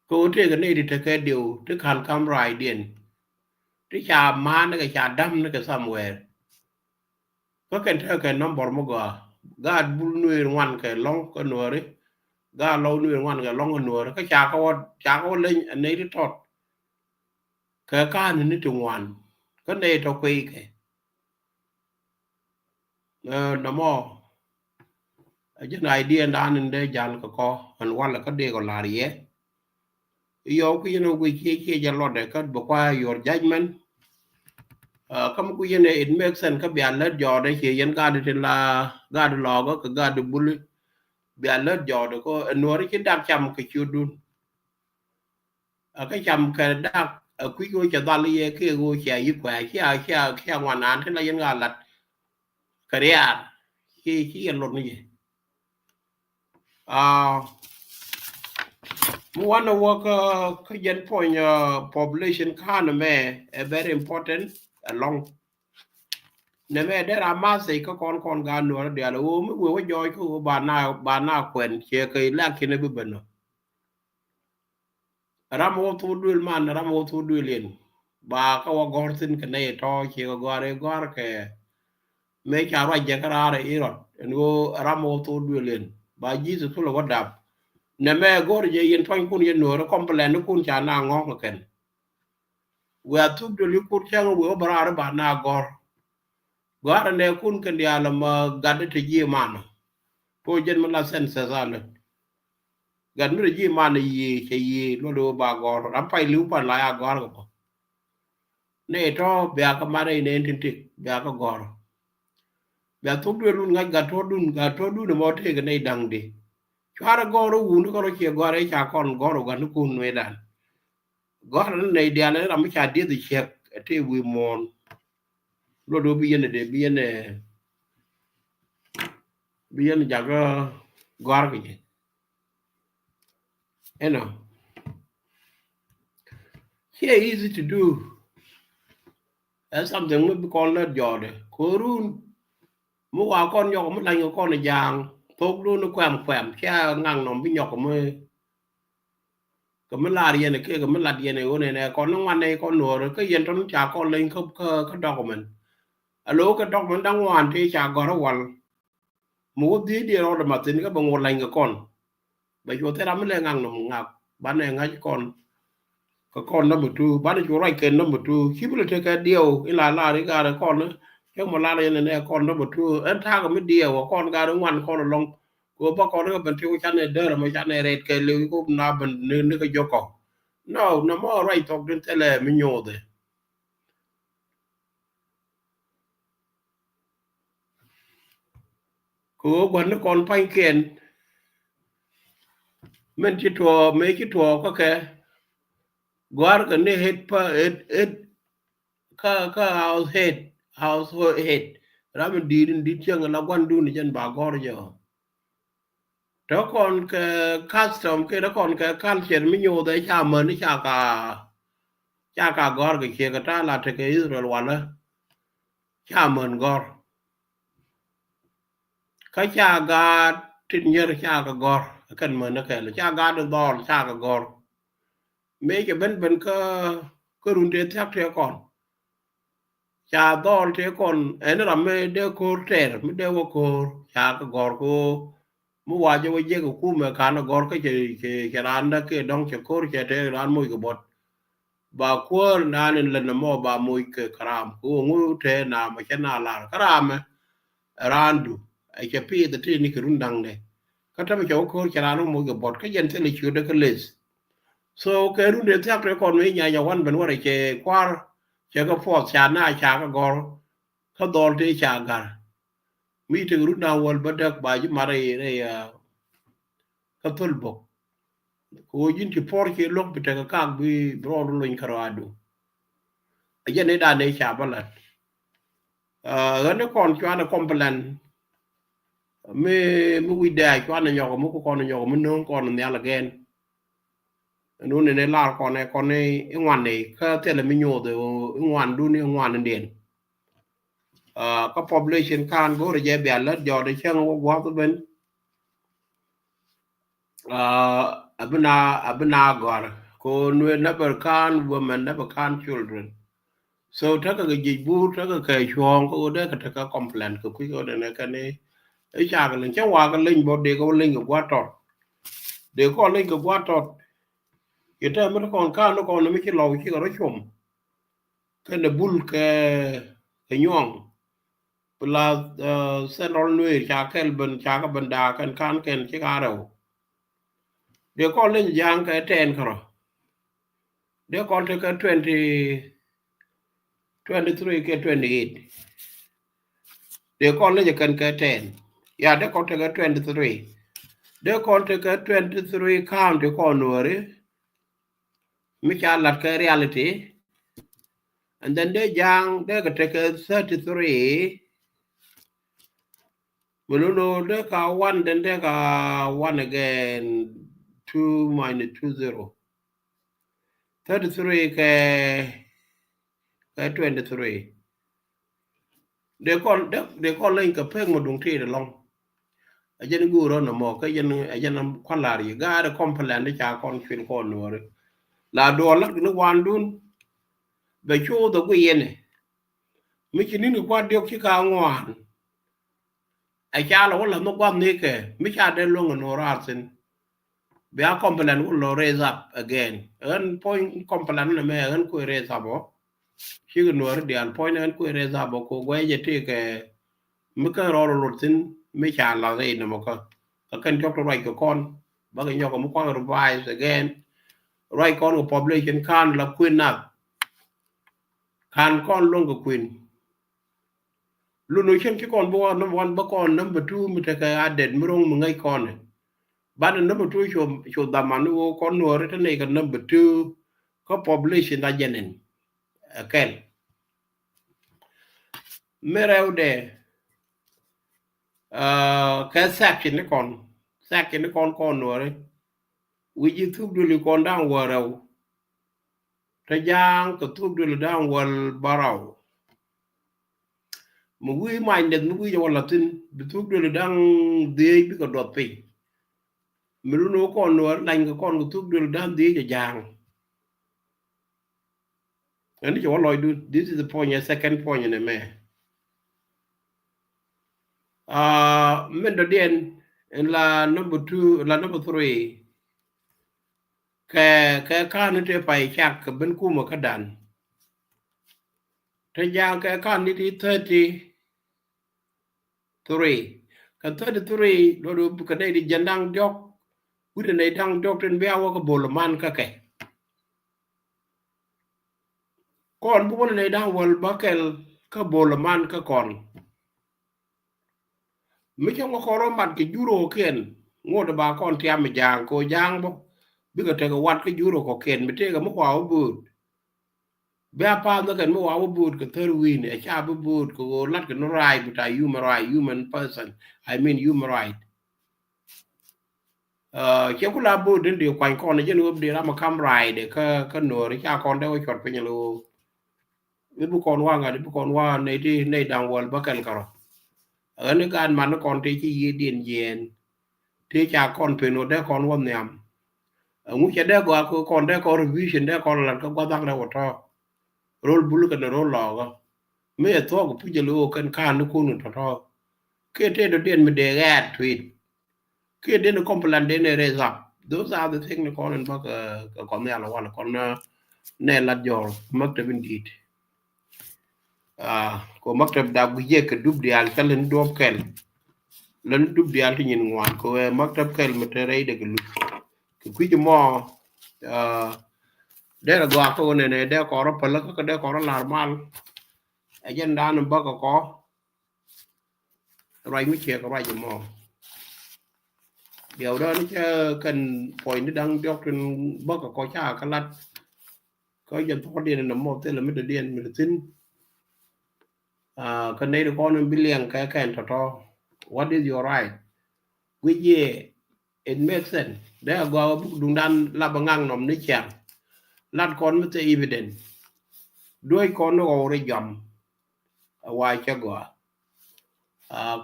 Ko tëëkɛ nɛy ti tekɛ diw ti ka̱n kam ruacdiɛn ti ca maan ni kɛ ca dam ni kɛ somewhere. Kä kɛn tekɛ number mi gɔaa gaat bul nueer ŋuan kɛ lɔŋ kä nuääri. Gaat lɔw nueer ŋuan kɛ lɔŋ kä nuääri kä ca kä wä ca kä wä leny ɛ nɛy ti tɔt. Kɛ ka̱n ni ti ŋuan kä nɛy tɔ kueykɛ. Nɔmɔ a jɛn idea dan in dee jal kɛ kɔ ɛn walɛ kä dee kɔ lar yɛ. Yɔw ku yɛn a guic ciɛ ciɛ jɛ lɔtdɛ kä bɛ kua your judgment. Kä mi ku yɛn it make sense kä bia lät jɔɔdɛ ciɛ yɛn gaat ti la gaat lɔɔkä kɛ gaat buli. Bia lät jɔɔdɛ kɔ ɛn nuɔri ci dak cam kɛ ciötdun. A kä cam kɛ dak a kui̱c ɣöö cɛ dhal yɛ kɛ ɣöö cɛ yi kuɛ cia cia cia ŋuan an ti la yɛn ɣa lat. Kɛ riaar ci ci yɛn lot ni yɛ. Mi wanɛ wä kä kä jɛn puɔny population kan mɛ ɛ very important. Along nɛ mɛ dera math kä kɔn kɔn ga nuɔr dial ɣöö mi wee wä jɔɔc kä ɣöö ba na ba na kuɛn ciɛ kɛ election bi ben nɔ. Ram wä thok duël man ram wä thok duël yɛn ba kä wä gɔr thin kɛ nɛy tɔ̱ ciɛ kɛ gɔr i̱ gɔr kɛ. Mëë ca ruac jɛ kä raar i̱ rɔt ɛn ɣöö ram wä thok duël yɛn ba Jesus kulɛ wä dap. Nɛ mɛ gɔr jɛ yɛn tuany kun yɛn nuɔr complain kun ca na ŋɔk kɛ kɛn. Wëë a thuk döl i̱ kut cäŋ wëë wä bä raar i̱ ba na gɔr. Gɔ̱a̱r ɛnɛ kun kɛn diaal ɛmɛ gat ti ji̱ man. Ko jɛn mi la census a lät. Gat mi ti ji̱ man yiëë cɛ yiëë luɔt wä ba gɔ̱r ram pay li̱w pan la ya gɔ̱a̱r kɛ bä. Nɛ tɔ̱ bia kɛ mat rɛy nɛn tin tik bia kɛ gɔ̱r. Bia thuk duël wun ŋa̱c gat tɔ̱dun gat tɔ̱dun ɛmɔ tëëkɛ nɛy da̱ŋ di. Cuarɛ gɔ̱r wun kä rɔ ciɛ gɔ̱r ɛ ca kɔn gɔ̱r gat ni kun nuëëdan. Gɔ̱a̱r ni nɛy diaal ni ram mi ca dieth ciɛk ɛ tëë wi̱i̱ muɔ̱ɔ̱n. Luɔt wä bi yɛn ɛ dee bi yɛn ɛ bi yɛn ɛ jakä gɔ̱a̱r kɛ jɛ. Ɛnɔ ciɛ easy to do. Ɛ something mi bi kɔn lät jɔɔdɛ ko̱run. Mi wa kɔn nyɔk mi lany kɛ kɔn ɛ ja̱a̱ŋ thok dun kuɛm kuɛm cia ŋaŋ nɔm bi nyɔk mi. Kɛ mi lar yɛn kɛ kɛ mi lat yɛn ɛ ɣöö nɛnɛ kɔn ni ŋuan nɛ kɔn nuɔɔr kä yɛn tɔn ca kɔn leny kä kä kä document. A lo̱k kɛ document da̱ŋ ŋuan ti ca gɔ̱r a wal. Mi wä dhiec diɛ rɔɔdɛ mathin kä bɛ ŋuɔr lany kɛ kɔn. Bɛ cuɔ thil ram mi lɛ ŋak nɔm ŋak banɛ ŋa̱c kɔn. Kɛ kɔn number two banɛ cuɔ ruac kɛ number two ci bi lɛ tekɛ diɛw in la lar in gaarɛ kɔn. Cɛ mɔ lar yɛn nɛ kɔn number two ɛn ta̱a̱ kɛ mi diɛw kɔn gaarɛ ŋuan kɔn lɔŋ. Kɛ bä kɔn kɛ ben ti wä canɛ däär mɛ canɛ rɛt kɛ liw kop na ben ni ni kɛ jɔkɔ. No, nɔmɔ ruac thɔk din thilɛ mi nyothɛ. Kɛ ɣöö gua̱n ni kɔn pa̱nykiɛn. Min ci tuɔɔk mëë ci tuɔɔk kä kɛ gɔ̱a̱r kɛ ni het pa het het. Kä kä house head, house head. Ram in di̱i̱t in di̱t cieŋ la gua̱ndun jɛn ba gɔ̱r jɛ ɔ. Tɔ kɔn kɛ custom kɛ tɔ kɔn kɛ culture mi nyoth ɛ ca män ca ka ca ka gɔ̱r kɛ ciek kɛ ta̱a̱ la tekɛ Israel walä. Ca män gɔ̱r. Kä ca gaat tin nyär ca kɛ gɔ̱r kɛn män kɛl ca gaat in dhɔl ca kɛ gɔ̱r. Mëë cɛ ben ben kä kä run tëë thia̱k tëë kɔn. Ca dhɔl tëë kɔn ɛn ram mi dee ko̱r tɛr mi dee wä ko̱r ca kɛ gɔ̱r ko. Mi wa jɛ wä jiɛk ɛ kumɛ kan ɛ gɔr kä cɛ, cɛ, cɛ raan dä kɛ dɔŋ cɛ ko̱r cɛ te raan moc kɛ buɔt. Ba kuäär naan in lät nɛ mɔ ba moc kɛ karam. Kɛ wä ŋu te na mɛ cɛ na lar. Karamɛ ɛ raandu. Ɛ cɛ piith ɛ ti ni kɛ run da̱ŋdɛ. Kä tämɛ cɛ wä ko̱r cɛ raan wä moc kɛ buɔt. Kä jɛn thilɛ ciötdɛ kä leth. So kɛ run dee thiak te kɔn mi nyanya wan ben wä rɛ cɛ kuar. Cɛ kɛ puɔth ca na ca kɛ gɔr. Kä dhɔl te ca gar. Mi tek run da̱ŋ wäl bä däk ba ji̱ mat rɛy, rɛy, ah, kä thöl bok. Kɛ ɣöö ji̱n ci puɔr ci luɔ̱k bi tekɛ kak bi, bi rɔɔd lony kärɔadu. A jɛn i̱ dan dee ca bä lat. Ah, ɣän i̱ kɔn cuanɛ complain. Mi, mi wi̱c dee a cuanɛ nyɔk mi ku kɔn nyɔk mi no̱o̱ŋ kɔn nhial again. Ɛn wun in i̱ lar kɔn ɛ kɔn i̱ ŋuan i̱ kä thilɛ mi nyoth i̱ ŋuan dun i̱ ŋuan in diɛn. Ah, kä population kan go̱o̱rɛ jɛ bia lät jɔɔt i̱ cäŋ wä gua̱th ben. Ah, a bi na, a bi na gɔ̱a̱r. Ko nuɛ number kan women, number kan children. So tekɛ kɛ jic bur, tekɛ kɛ cuɔ̱ɔ̱ŋ, kɛ ɣöö dee kɛ tekɛ complain kɛ kui̱ kɛ ɣöö dee nɛ kɛn i̱, i̱ cakɛ leny cä wakɛ leny bä dee kɛ wä leny kɛ gua̱a̱th tɔt. Dee kɔn leny kɛ gua̱a̱th tɔt. Yɛ tɛm mi ti kɔn kan ni kɔn mi ci lɔw cikɛ rɔ com. Kɛn dee bul kɛ, kɛ nyuɔ̱ŋ. Plus, uh, Central Nuer ca kɛl ben, ca kɛ ben da̱a̱ kɛn kan kɛn ci ka rɛw. Dee kɔn leny ja̱a̱ŋ kɛ ten kärɔ. Dee kɔn tekɛ twenty, twenty three kɛ twenty eight. Dee kɔn leny kɛn kɛ ten. Ya dee kɔn tekɛ twenty three. Dee kɔn tekɛ twenty three county kɔn Nuäri. Mi ca lat kɛ reality. And then dee ja̱a̱ŋ dee kɛ tekɛ thirty three. Mi lolo dee ka one, then dee ka one again, two minus two, zero. Thirty three kɛ, kɛ twenty three. Dee kɔn, dee, dee kɔn leny kɛ pek mi duŋ tit ɛlɔŋ. A jɛn go̱o̱r ɔn ɛmɔ kä jɛn, a jɛn kua̱n lar yi gaari complain di ca kɔn cuil kɔn Nuäri. La duɔl lat kɛ ni wandun. Bɛ cu dhɛ gui yɛn ɛ. Mi ci ni̱n kɛ kua̱r diɔk ci ka ŋuan. Ɛ ca lɛ wä la̱th mi gua̱th ni kɛ mi ca dee luäŋ ɛ Nuɔr raar thi̱n. Bia complain wä lɔ raise up again. Ɣän puɔ̱ny complain ni mɛ ɣän kuɛ raise up ɔ. Cikɛ Nuɔr diaal puɔ̱ny ni ɣän kuɛ raise up ɔ ko guɛc jɛ tëëkɛ mi kä rɔɔd lot thi̱n mi ca la̱th rɛy nɔmɔ kä. Kä kɛn cɔk ti ruac kɛ kɔn bakɛ nyɔk kɛ mi kua̱ŋ revise again. Ruac kɔn kɛ population kan la kuën nath. Kan kɔn luäŋ kɛ kuën. Lun ɔ cieŋ ci kɔn bi wä number one bä kɔn number two mi tekɛ adet mi ro̱ŋ mi ŋäc kɔn. Banɛ number two cu, cu dhaman ni wä kɔn Nuɔri te nɛy kɛ number two kä population a jɛn in. Ɛ kɛl. Mi rɛwdɛ, ah, kɛ section ni kɔn, section ni kɔn kɔn Nuɔri. Wi̱ci thuk duli kɔn da̱ŋ wä rɛw. Te ja̱a̱ŋ kɛ thuk duël da̱ŋ wäl bärɔw. Mi wi̱i̱ mac nɛth mi wi̱i̱ jɛ wä la̱thi̱n bi thuk duël da̱ŋ dhiec bikɛ duɔth piny. Mi lun wä kɔn Nuɔr lany kɛ kɔn kɛ thuk duël da̱ŋ dhiec jɛ ja̱a̱ŋ. Ɛn ni cɛ wä lɔcdun, this is the point, a second point in a mɛ. Ah, min dɔ̱diɛn in la number two, la number three. Kɛ, kɛ ka̱n ni te pay cak kɛ ben kumä kä dan. Te ja̱a̱ŋ kɛ ka̱n ni ti thirty three. Kɛ thirty three, lɔt kɛ nɛy ti jiɛn da̱ŋ diɔ̱k. Wi̱cdɛ nɛy da̱ŋ diɔ̱k tin bia wä kɛ bol man kä kɛ. Kɔn bi wä ni nɛy da̱ŋ wäl bäkɛl kä bol man kä kɔn. Mi cä ŋɔ kɔn rɔ mat kɛ jur ɔ kiɛn ŋot ba kɔn tiam mi ja̱a̱ŋ ko ja̱a̱ŋ bä. Bikɛ tekɛ wat kä jur ɔ kɔ kiɛn mi tëëkɛ mi kua wä bo̱o̱t. Bia pa̱a̱n dhä kɛn mi wa wä bo̱o̱t kɛ thär wi̱i̱ni a ca bi bo̱o̱t kɛ ɣöö lat kɛ ni right bi ta human right, human person, I mean human right. Ah, cɛ ku la bo̱o̱t den di kuany kɔn jɛn wä bi di ram a kam right kä, kä Nuɔr ca kɔn dee wä cuɔt piny lo. I̱ bi kɔn wa ŋa̱t, i̱ bi kɔn wa nɛy ti, nɛy da̱ŋ wäl bäkɛl kärɔ. Ɣän i̱ gaat man ni kɔn ti ci yiëë diɛn jiɛɛn. Ti ca kɔn pen wä dee kɔn wä nhiam. Ɛŋu cɛ dee gɔaa kɛ kɔn dee kɔn revision dee kɔn lat kä gua̱th dhak rɛw wä tɔ̱. Ro̱l bul kɛn ro̱l lɔɔkä. Mi ɛ thuɔ̱k puc jɛ lo̱o̱k kɛn ka̱n ni kun tɔ̱tɔ̱. Kiɛ tëë dɔ̱diɛn mi dee ɣɛɛt tui̱t. kiɛ den complain den raise up. Those are the thing ni kɔn in bä kɛ kɔn nhial wal kɔn nɛ lat jɔr maktab in dit. Ko maktab da guic yɛ kɛ dup dial ca lɛn duɔp kɛl, lɛn dup dial ti nyin ŋuan ko maktab kɛl mi te rɛy de kɛ luth kɛ kui̱c mɔ. Derɛ gɔaa kä wä nɛnɛ dee kɔrɔ päl kä dee kɔrɔ lar mal. Ɛ jɛn dan bä kɛ kɔ ruac mi ciɛ kɛ ruac mɔ. Diɛw dɔn cɛ kɛn puɔ̱ny ni daŋ diɔk tin bä kɛ kɔ ca kɛ lat. Kä jɛn thɔkdiɛn in nɔmɔ thilɛ mi dɔ̱diɛn mi dɔ̱ thi̱n. Kä nɛy ti kɔn in bi liɛŋ kɛ kɛn tɔ̱tɔ̱. What is your right? Guic yɛ, it makes sense. Dee a gɔaa buk duŋdan lap a ŋaŋ nɔm ni ciaŋ. Lat kɔn mi thɛ evident. Duec kɔn ni ɣɔw ri jɔam. A wa cɛ gɔaa.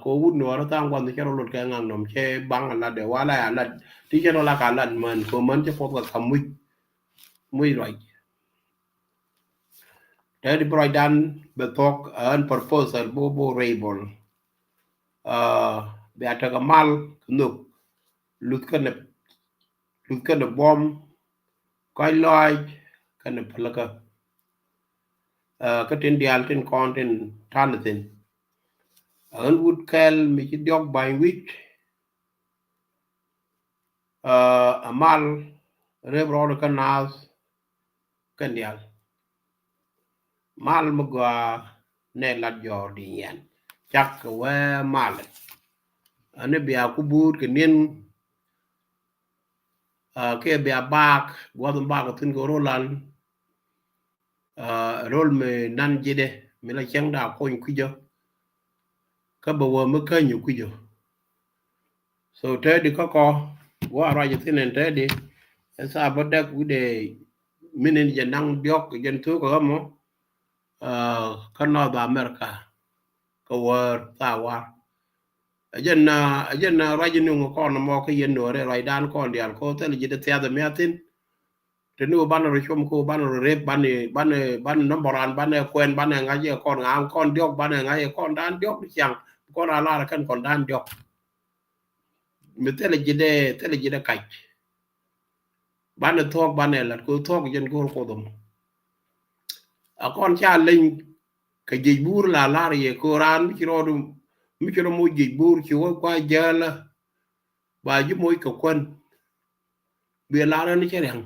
Ko wut nuɔɔri thaŋ guath cɛ rɔ lot kɛ ŋaŋ nɔm cɛ baŋ a lat dee wala ya lat ti cɛ rɔ lak a lat män ko män cɛ puɔth kɛ kam muc muc ruac. Tɛ di bi ruacdan bɛ thuɔk ɛ ɣän proposal bo bo rebel. Bia tekɛ mal kɛ nhök luth kɛnɛ luth kɛnɛ buɔm kɔc lɔc kɛnɛ pälikä. Kä tin diaal tin kɔn tin ta̱n thi̱n. Ɣän wut kɛl mi ci diɔk ba̱ny wi̱c. Ɛ mal rep rɔɔd kä naath kɛn diaal. Mal mi gɔaa nɛ lat jɔɔr di nyian cak kɛ wee mal. Ani bia ku buut kɛ ni̱n. Kiɛ bia baak guath in baak thi̱n kɛ rol an. Rol mi nan ji̱dɛ mi la cäŋ da kony kui̱cä. Kä bɛ wä mi käny kui̱cä. So tɛɛdi kä kɔ wa ruac thi̱n ɛn tɛɛdi. Ɛ thaa bä dɛk wi̱dɛ minin jɛ naŋ diɔk jɛn thuk kɛ ɣä mɔ. Kä North America kä wäär thaa war. Ɛ jɛn ɛ jɛn ruac ni ŋu kɔn mɔ kä yɛn nuɔri ruacdan kɔn diaal kɔ thil ji̱dɛ thiath mi a thi̱n. Te ni wä banɛ rɔ cuɔm ko banɛ rɔ rep banɛ banɛ banɛ number an banɛ kuɛn banɛ ŋa̱c yɛ kɔn ŋa̱a̱ŋ kɔn diɔk banɛ ŋa̱c yɛ kɔn dan diɔk di ciaŋ kɔn a lar kɛn kɔn dan diɔk. Mi thilɛ ji̱dɛ thilɛ ji̱dɛ kac. Banɛ thuɔk banɛ lat ko thuɔk jɛn go̱o̱r Kuoth ɛmɔ. A kɔn ca leny kɛ jiec buur la lar yɛ ko raan mi ci rɔɔdu mi ci rɔ moc jiec buur ci wä kua jälä. Ba ji̱ moc kɛ kuän. Bi lar ni cɛ riaŋ.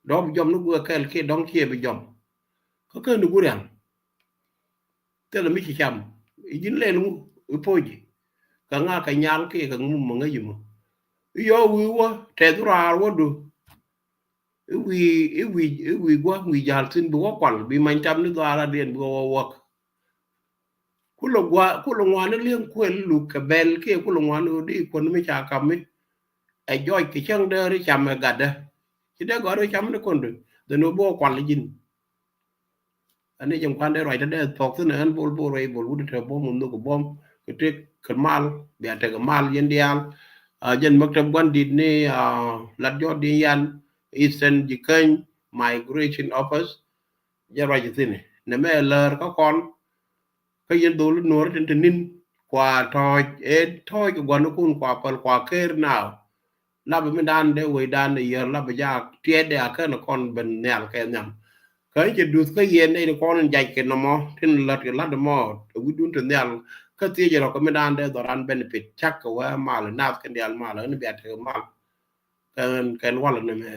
Dɔ̱p jɔm ni guɛ kɛl kiɛ dɔ̱ŋ kiɛ bi jɔm. Kä ken ni gu riaŋ. Thilɛ mi ci cam i̱ ji̱n lɛl ŋu i̱ po̱ci. Kɛ ŋa kɛ nyal kiɛ kɛ ŋu mɛ ŋäc imɔ. I̱ yɔ wi̱i̱ wä tɛth raar wä du. I̱ wi̱i̱ i̱ wi̱i̱ i̱ wi̱i̱ gua̱ wi̱i̱ ja̱l thi̱n bi wä kual bi many tam ni dhɔaar adiɛn bi wä wä wäk. Kulɛ gua kulɛ ŋuani li̱eŋ kuël luk kɛ bɛl kiɛ kulɛ ŋuani ɣöö di kuän mi ca kami. Ɛ jɔc kɛ cäŋ dee ri cam ɛ gatdä. Ci dee gɔ̱r ri cam ni kuändä dhɛn ɣöö bi wä kual ji̱n. Ani jɛn kuan dee ruac te dee thuɔk thi̱n ɛn bol bol ruac bol wut te buɔ̱m wun nhök buɔ̱m kɛ tek kɛ mal bia tek kɛ mal yɛn diaal. Jɛn maktab gua̱n di̱t ni lat jɔt di yan Eastern Jikäny Migration Office. Jɛ ruac thi̱n nɛ mɛ lär kä kɔn. Kä yɛn dhol nuɔr tin te ni̱n kua tɔɔc ɛ tɔɔc kɛ gua̱n kun kua päl kua ker naaw. Lapɛ mi dan dee wecdan dee yär lapɛ jak tiɛɛt dee a kän kɔn ben nhial kɛ nhiam. Kä cɛ duth kä yɛn dee ni kɔn in jac kɛ nɔmɔ tin lät kɛ lat mɔ wi̱dun te nhial. Kä thiec rɔ kɛ mi dan dee dhɔran benefit cak kɛ wee mal nath kɛn dial mal ni bia tek mal. Kɛn kɛn wal ni mɛ.